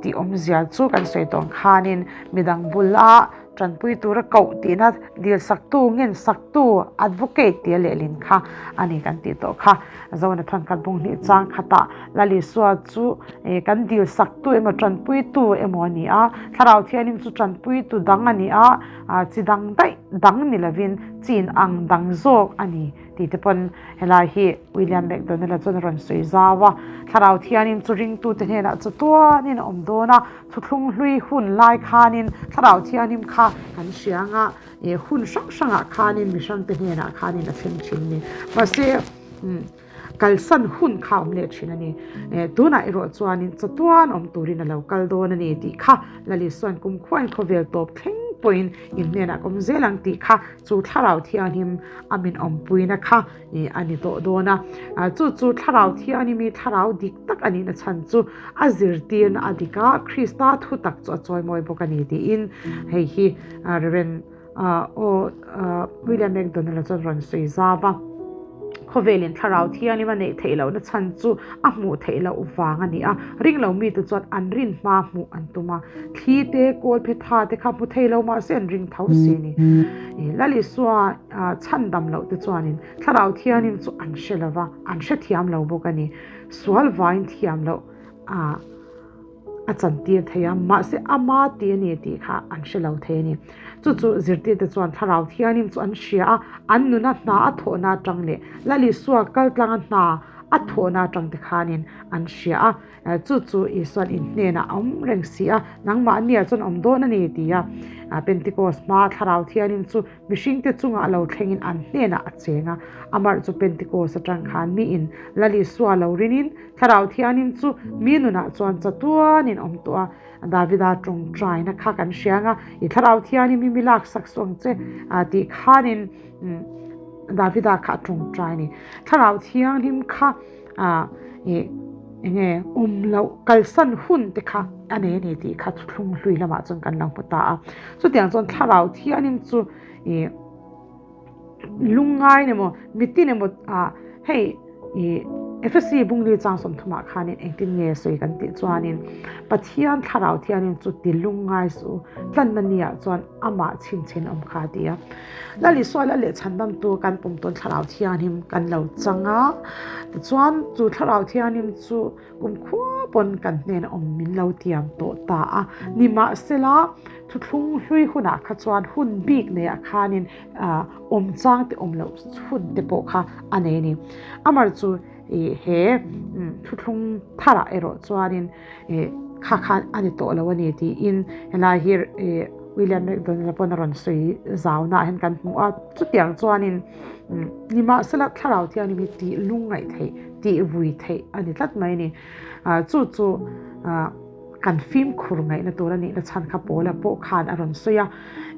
tih awmzia chu kan sawi tawh ang khanin midang bula Tanpui tura koh tihna dilsaktu, ngensaktu, advocate tia lehlin kha a ni kan tih tawh kha. Zona thankhat bung hnih chang khatah Lal Isua chu kan dilsaktu emaw tanpuitu emaw a ni a, Thlarau Thianghlim chu tanpuitu dang a ni a, chi dang daih dang ni lovin chin ang dang zawk a ni tih te pawn helai hi William McDonald-a chuan a rawn sawi zau a. Thlarau Thianghlim chu ringtute hnenah chatuanin a awm dawn a. Thuthlung hlui hun lai khanin Thlarau Thianghlim kha kan hria anga hun hrang hrangah khanin mi hrangte hnenah khanin a thleng thin ni. Mahse kalsan hun kha a awm leh thin a ni. Tunah erawh chuanin chatuan awm turin a lo kal dawn a ni tih kha Lal Isua'n kumkhuain khawvel tawp thleng pawhin in hnenah ka awm zel ang tih kha chu Thlarau Thianghlim a min awmpuina kha a ni tawh dawn a. Chu chu Thlarau Thianghlim hi Thlarau dik tak a nihna chhan chu a zirtirna a dik a, Krista thu tak chu a chawimawi bawk a ni tiin hei hi Rev. William McDonald-a chuan rawn sawi zau a. Khawvelin Thlarau Thianghlim a neih theih lohna chhan chu a hmuh theih loh vang a ni a, ring lo mite chuan an rin hma hmuh an tum a, thli te, kawlphe tha te kha hmu thei lo mahse an ring tho si a ni. Lal Isua chhan dam loh te chuanin Thlarau Thianghlim chu an hre lo va, an hrethiam lo bawk a ni. Sual vain thiam loh a a chantir thei a, mahse ama ti a ni tih kha an hre lo thei a ni. Chu chu zirtirte chuan Thlarau Thianghlim chu an hria a, an nuna hna a thawhna atang leh Lal Isua kaltlanga hna a thawhna atang te khanin an hria a. Chu chu Isua'n in hnenah a awm reng si a, nangmah nia chuan awm dawn a ni ti a. Pentecost hmaa Thlarau Thianghlim chu mihringte chungah lo thlengin an hnenah a cheng a. Amarh chu Pentecost atang khan miin Lal Isua lo rinin Thlarau Thianghlim chu mi nunah chuan chatuanin awm tawh a. Davida tawngtaina kha kan hria ang a, I Thlarau Thianghlim hi mi laksak suh ang che tih khanin Davida kha a tawngtai a ni. Thlarau Thianghlim kha ih enge awm loh kalsan hun te kha a nei a ni tih kha thuthlung hlui lamah chuan kan lo hmu ta a. Chutiang chuan Thlarau Thianghlim chu ih lungngai emaw mitin emaw ah hei ih Efesi bungli chang 30 ah khanin engtin nge sawi kan tih chuanin Pathian Thlarau Thianghlim chu ti lungngai suh tlanna ni ah chuan amah chhinchhin awm kha a ti a. Lal Isua lal leh chhandamtu kan pum tawn Thlarau Thianghlim kan lo chang a, tichuan chu Thlarau Thianghlim chu Kumkhua pawn kan hnena awm min lo tiam tawh ta a, nimahsela thuthlung hlui hunah kha chuan hun bik neiah khanin awm chang te awm loh hun te pawh kha a nei a ni. Amar chu He thuthlung tharah erawh chuanin kha kha a ni tawh lo a ni tiin helai hi William McDonald-a pawn a rawn sawi zauna ah hian kan hmu a. Chutiang chuanin nimahsela thlarau thianghlim hi tih lungngaih theih, tih vui theih a ni tlat mai a ni. Chu chu kan fimkhur ngaihna tur a nihna chhan kha Paula pawh khan a rawn sawi a.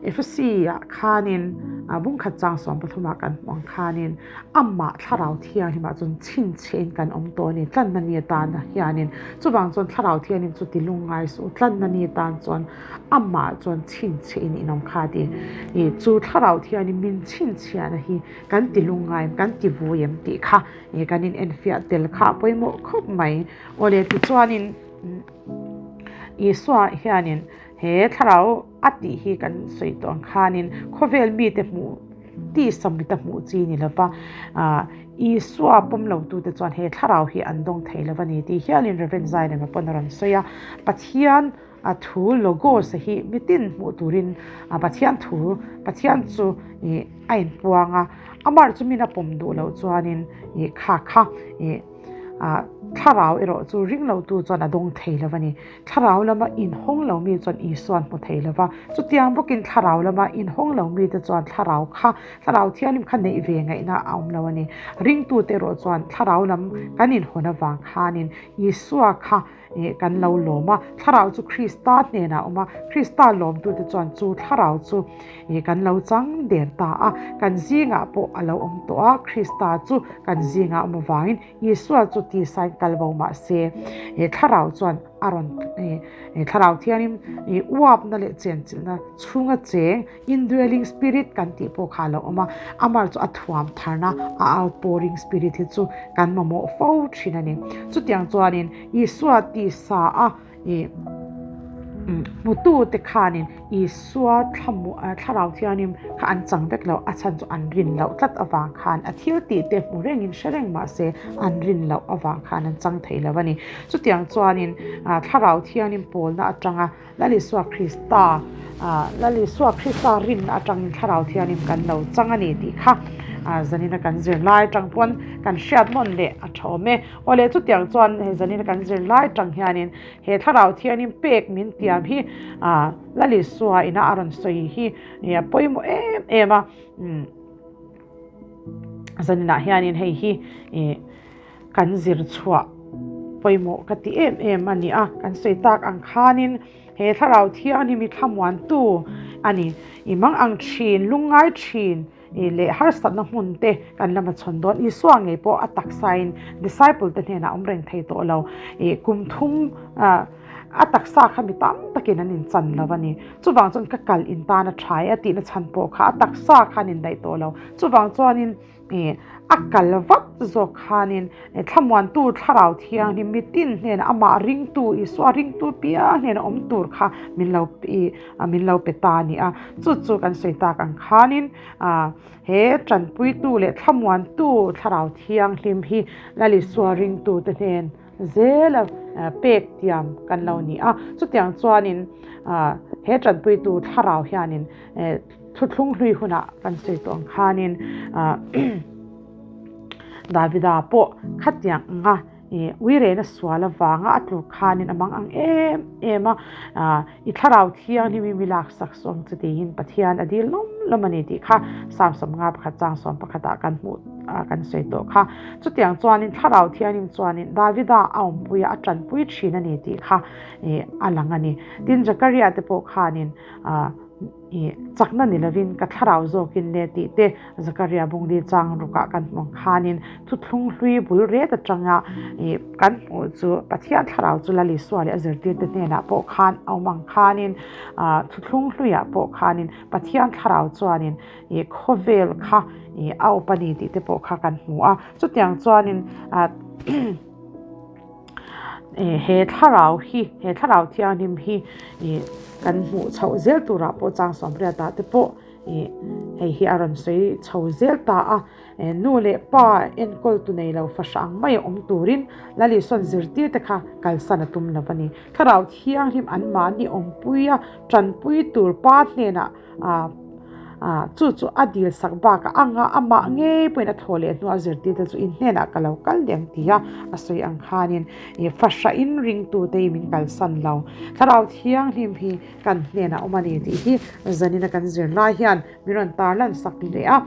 Ephesi ah khanin bungkhat chang 13 ah kan hmuh ang khanin amah thlarau thianghlimah chuan chhinchhiahin kan awm tawh a ni tlanna ni atan hianin. Chuvang chuan thlarau thianghlim chu ti lungngai suh u, tlanna ni atan chuan amah chuan chhinchhiahin in awm kha a ti. Chu thlarau thianghlim min chhinchhiahna hi kan ti lungngai em, kan ti vui em tih kha kan inenfiah tel kha a pawimawh khawp mai. Awle tichuanin Isua hianin he thlarau a tih hi kan sawi tawh ang khanin khawvel mite hmuh tisa mita hmuh chi ni lova Isua pawm lo tute chuan he thlarau hi an dawng thei lo a ni tih hialin Rev. Zairema pawn a rawn sawi a, Pathian a thu Logos hi mitin hmuh turin Pathian thu Pathian chu a inpuang a, amah chu min a pawm duh loh chuanin kha kha Thlarau erawh chu ringlotu chuan a dawng thei lo a ni. Thlarau lama inhawng lo mi chuan Isua an hmu thei lo va. Chutiang bawkin thlarau lama inhawng lo mite chuan thlarau kha, thlarau thianghlim kha neih ve ngaihna a awm lo a ni. Ringtute erawh chuan thlarau lam kan inhawn avang khanin Isua kha kan lo lawm a, thlarau chu Krista hnenah a awm a, Krista lawmtute chuan chu thlarau chu kan lo chang der ta a, kan zingah pawh a lo awm tawh a, Krista chu kan zingah a awm avangin Isua chu tisain kal bo mah se, thlarau chuan a rawn thlarau thianin uapna leh chenchilhna chhunga cheng Indwelling spirit kan tih pawh kha a lo awm a, amar chu a thuam tharna a outpouring spirit hi chu kan mamawh fo thin a ni. Chutiang chuanin Isua tisa a hmutute khanin Isua thlarau thianghlim kha an chang vek lo, a chhan chu an rin loh tlat avang khan a thil tih te hmu rengin hre reng mah se an rin loh avang khan an chang thei lo a ni. Chutiang chuanin thlarau thianghlim pawlna atanga Lal Isua Krista, Lal Isua Krista rinna atangin Thlarau Thianghlim kan lo chang a ni tih kha zanina kan zir lai atang pawn kan hriat nawn leh a tha awm e. Aw leh chutiang chuan hei zanina kan zir lai atang hianin he Thlarau Thianghlim pek min tiam hi Lal Isua ina a rawn sawi hi a pawimawh em em a. Zaninah hianin hei hi Kan zir chhuah pawimawh ka ti em em a ni a, kan sawi tak ang khanin he thlarau thianghlim hi thlamuantu a ni. I mang ang thin, lungngai thin leh harsatna hmun te kan lama chhawn dawn. Isua ngei pawh a taksain disciple te hnenah awm reng thei tawh lo. I kum thum a taksa kha mi tam takin an inchan lo a ni. Chuvang chuan ka kal in tan a tha e a tihna chhan pawh kha a taksa kha an indaih tawh lo. Chuvang chuanin I a kal vat zawk khanin thlamuantu thlarau thianghlim mitin hnenah amah ringtu Isua ringtu piang hnenah awm tur kha min lo i min lo pe ta a ni a. Chu chu kan sawi tak ang khanin he tanpuitu leh thlamuantu thlarau thianghlim hi Lal Isua ringtute hnen zela pek tiam kan lo ni a. Chutiang chuanin he tanpuitu thlarau hianin Thuthlung hlui hunah kan sawi tawh ang khanin Davida pawh khatiang anga uirena sual avanga a tluk khanin a mang ang em em a, i thlarau thianghlim i mi laksak suh ang che tiin Pathian a dil lawm lawm a ni tih kha Psalm 51 chang 11 ah kan hmuh kan sawi tawh kha. Chutiang chuanin thlarau thianghlim chuanin Davida a awmpui a, a tanpui thin a ni tih kha a lang a ni. Tin, Zakaria te pawh khanin I chakna ni lovin ka thlarau zawkin le tih te Zakaria bungli chang rukah kan hmuh ang khanin thuthlung hlui bul ret atanga i kan hmuh chu Pathian thlarau chu Lal Isua leh a zirtirte hnenah pawh khan a awm ang khanin thuthlung hluiah pawh khanin Pathian thlarau chuanin i khawvel kha i a awp a ni tih te pawh kha kan hmu a. Chutiang chuanin He thlarau hi, he thlarau thianghlim hi ih kan hmuh chhoh zel turah pawh chang sawmriatah te pawh ih hei hi a rawn sawi chho zel ta a. Nu leh pa enkawl tu nei lo fahra ang mai a awm turin Lal Isua'n zirtir te kha kalsan a tum lo a ni. Thlarau thianghlim anmahni awmpui a tanpui tur pa hnenah ah. Chu chu a dil sak bakah anga amah ngei pawhin a thaw leh hnuah zirtirte chu in hnenah ka lo kal leh ang tia a sawi ang khanin fahrahin ringtute hi min kalsan lo. Thlarau Thianghlim hi kan hnenah awm a ni tih hi zanina kan zir lai hian min rawn tarlan sak leh a.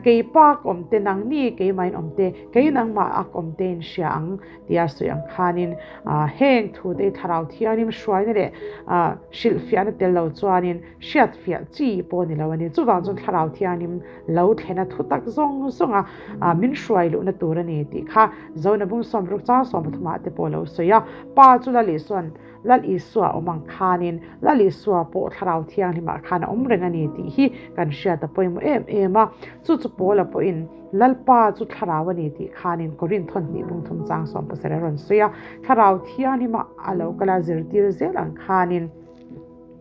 Kei pa ka awm te, nangni keimahin awm te, kei nangmah a ka awm te in hria ang tia sawi ang khanin heng thute hi Thlarau Thianghlim hruaina leh hrilhfiahna tel lo chuanin Hriat fiah chi pawh ni lo a ni. Chuvang chuan Thlarau Thianghlim lo thlena thu tak zawng zawnga min hruai luhna tur a ni tih kha Zona bung 60 chang 13 ah te pawh lo sawi a. Pa chu Lal Isua'n Lal Isua awm ang khanin Lal Isua pawh Thlarau Thianghlimah khan a awm reng a ni tih hi kan hriat a pawimawh em em a. Chu chu Paula pawhin Lalpa chu Thlarau a ni tih khanin Korinth thawhnih bung thum chang 17 a rawn sawi a. Thlarau Thianghlima a lo kal a zirtir zel ang khanin.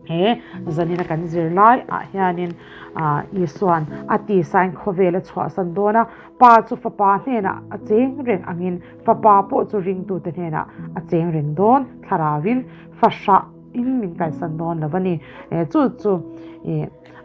He zanina kan zir lai ah hianin Isua'n a tisain khawvel a chhuahsan dawn a, Pa chu Fapa hnenah a cheng reng angin Fapa pawh chu ringtute hnenah a cheng reng dawn, Thlarauin fahrah in min kalsan dawn lo a ni. Chu chu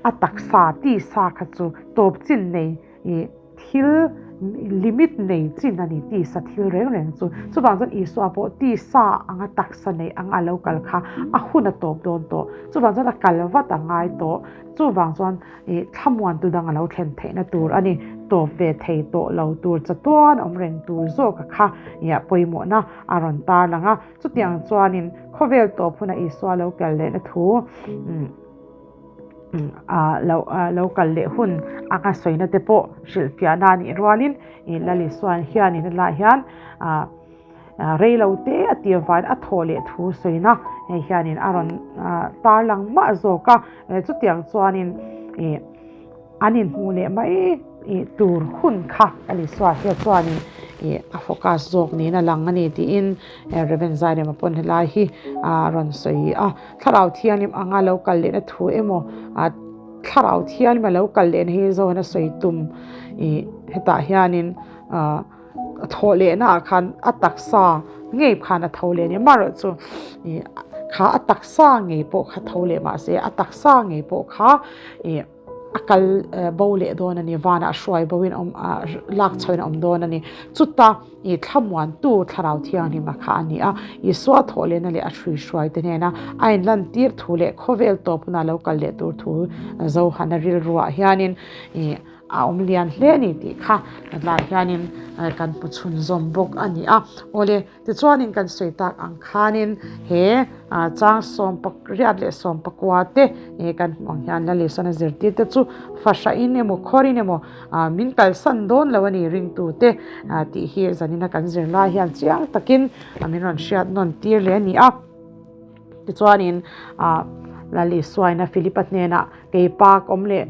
a taksa tisa kha chu tawp chin nei Thil limit nei chin a ni, tisa thil reng reng chu. Chuvang chuan Isua pawh tisa anga taksa nei anga a lo kal kha a hun a tawp dawn tawh. Chuvang chuan a kal vat a ngai tawh. Chuvang chuan ih thlamuantu dang a lo thlen theihna tur a ni. Tawp ve thei tawh lo tur chatuan awm reng tur zawka kha ih pawimawhna a rawn tarlang a. Chutiang chuanin khawvel tawp huna Isua lo kal lehna thu Lo kal leh hun anga sawina te pawh hrilhfiahna a nih rualin ih Lal Isuan hianin helaiah hian rei lo te a tir vain a thawh leh thu sawina hei hianin a rawn tarlang mah zawk a, chutiang chuanin ih an inhmuh leh mai tur hun kha Lal Isua hian chuanin ih a focus zawk niin a lang a ni tiin Rev Zairema pawn helai hi a rawn sawi a. Thlarau Thianghlim anga lo kal lehna thu emaw, Thlarau Thianghlim a lo kal lehna hi Zohan a sawi tum ih hetah hianin ah thawh lehna ah khan a taksa ngei khan a tho leh a ni. Amaherawhchu ih kha a taksa ngei pawh kha tho leh mahse a taksa ngei pawh kha ih. a kal bo leh dawn a ni, vanah hruai bo in awm ah lak chho in a awm dawn a ni. Chuta ih thlamuantu Thlarau Thianghlim a kha a ni a, Isua thawh lehna leh a hrui hruai te hnena a inlantir thu leh khawvel tawp huna lo kal leh tur thu Zohana rilruah hianin ih a awm lian hle a ni tih kha tlai hianin kan hmu chhunzawm bawk a ni a. Awle. Tichuanin kan sawi tak ang khanin he chang sawmpakriat leh sawmpakua te kan hmuh ang hian Lal Isuan a zirtir te chu fahrahin emaw khawrin emaw min kalsan dawn lo a ni ringtute tih hi zanina kan zir lai hian chiang takin min rawn hriat nawn tir leh a ni a. Tichuanin Lal Isuaina Philipa hnenah Kei pa ka awm leh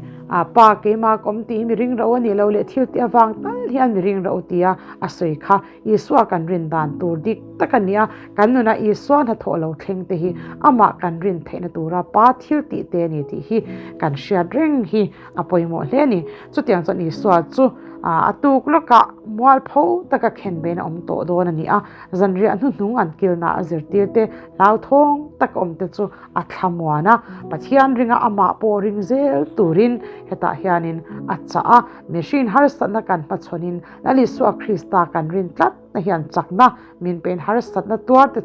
pa keimah ka awm tih hi mi ring ro a nih lo leh thil tih avang tal hian mi ring ro tia a sawi kha Isua kan rin dan tur dik tak a ni a, kan nunah Isua hnathawh lo thleng te hi amah kan rin theihna tura pa thil tih te a ni tih hi kan hriat reng hi a pawimawh hle a ni. Chutiang chuan Isua chu a tuk lawkah mualpho taka khenbein a awm tawh dawn a ni a, zanriah hnuhnung an kilna a zirtirte hlauthawng taka awmte chu a thlamuan a, Pathian ringa amah pawh ring zel turin hetah hianin a chah a, mihring harsatna kan hmachhawnin Lal Isua Krista kan rin tlatna hian chakna min pein harsatna tuarte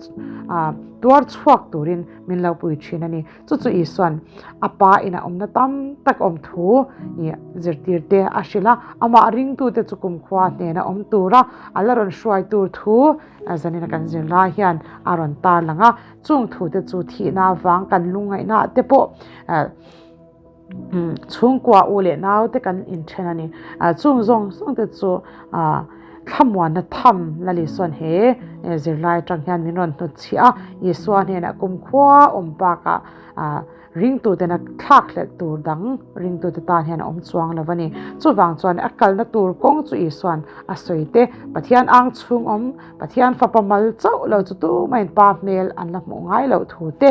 tuar chhuak turin min lo pui thin a ni. Chu chu Isuan a pa ina awmna tam tak awm thu zirtirte a hrilh a, amah ringtute chu kumkhua hnena awm tura a la rawn hruai tur thu zanina kan zir lai hian a rawn tarlang a. Chung thute chu thihna avang kan lungngaihna te pawh chhungkua u leh nau te kan inthen a ni. Chung zawng zawng te chu thlamuanna tham Lal Isua'n he zirlai atang hian min rawn hnutchhiah a, Isua hnenah kumkhua awm bakah Ringtuten a thlak hlelh tur dang ringtute tan hian a awm chuang lo a ni. Chuvang chuan a kalna tur kawng chu Isua'n a sawi te, Pathian ang chhung awm, Pathian fapa mal chauh lo chu tumahin pa hmel an la hmuh ngai loh thu te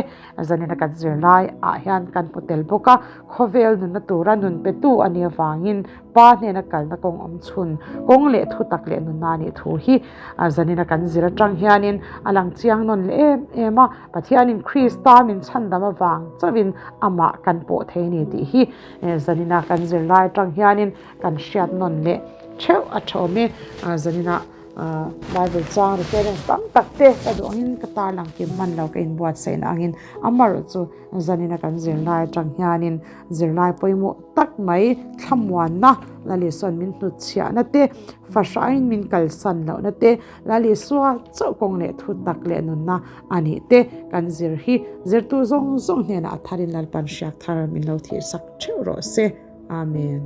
zanina kan zirlai ah hian kan hmu tel bawk a. Khawvel nunna tura nun petu a nih avangin Pa hnena kalna kawng awm chhun, kawng leh thu tak leh nunna nih thu hi zanina kan zir atang hianin a lang chiang nawn leh em em a. Pathianin Krista min chhandam avang. avang chauhin amah kan pawh thei a ni tih hi zanina kan zirlai atang hianin kan hriat nawn leh theuh a tha awm e. Zanina Bible chang reference tam tak te ka duh angin ka tarlang kim hman lo ka inbuatsaihna angin amarawh chu zanina kan zirlai atang hianin zirlai pawimawh tak mai thlamuanna Lal Isua'n min hnutchhiahna te, fahrahin min kalsan lohna te, Lal Isua chauh kawng leh thu tak leh nunna a nih te kan zir hi zirtu zawng zawng hnenah a tharin Lalpan hriak thar min lo thihsak theuh rawh se. Amen.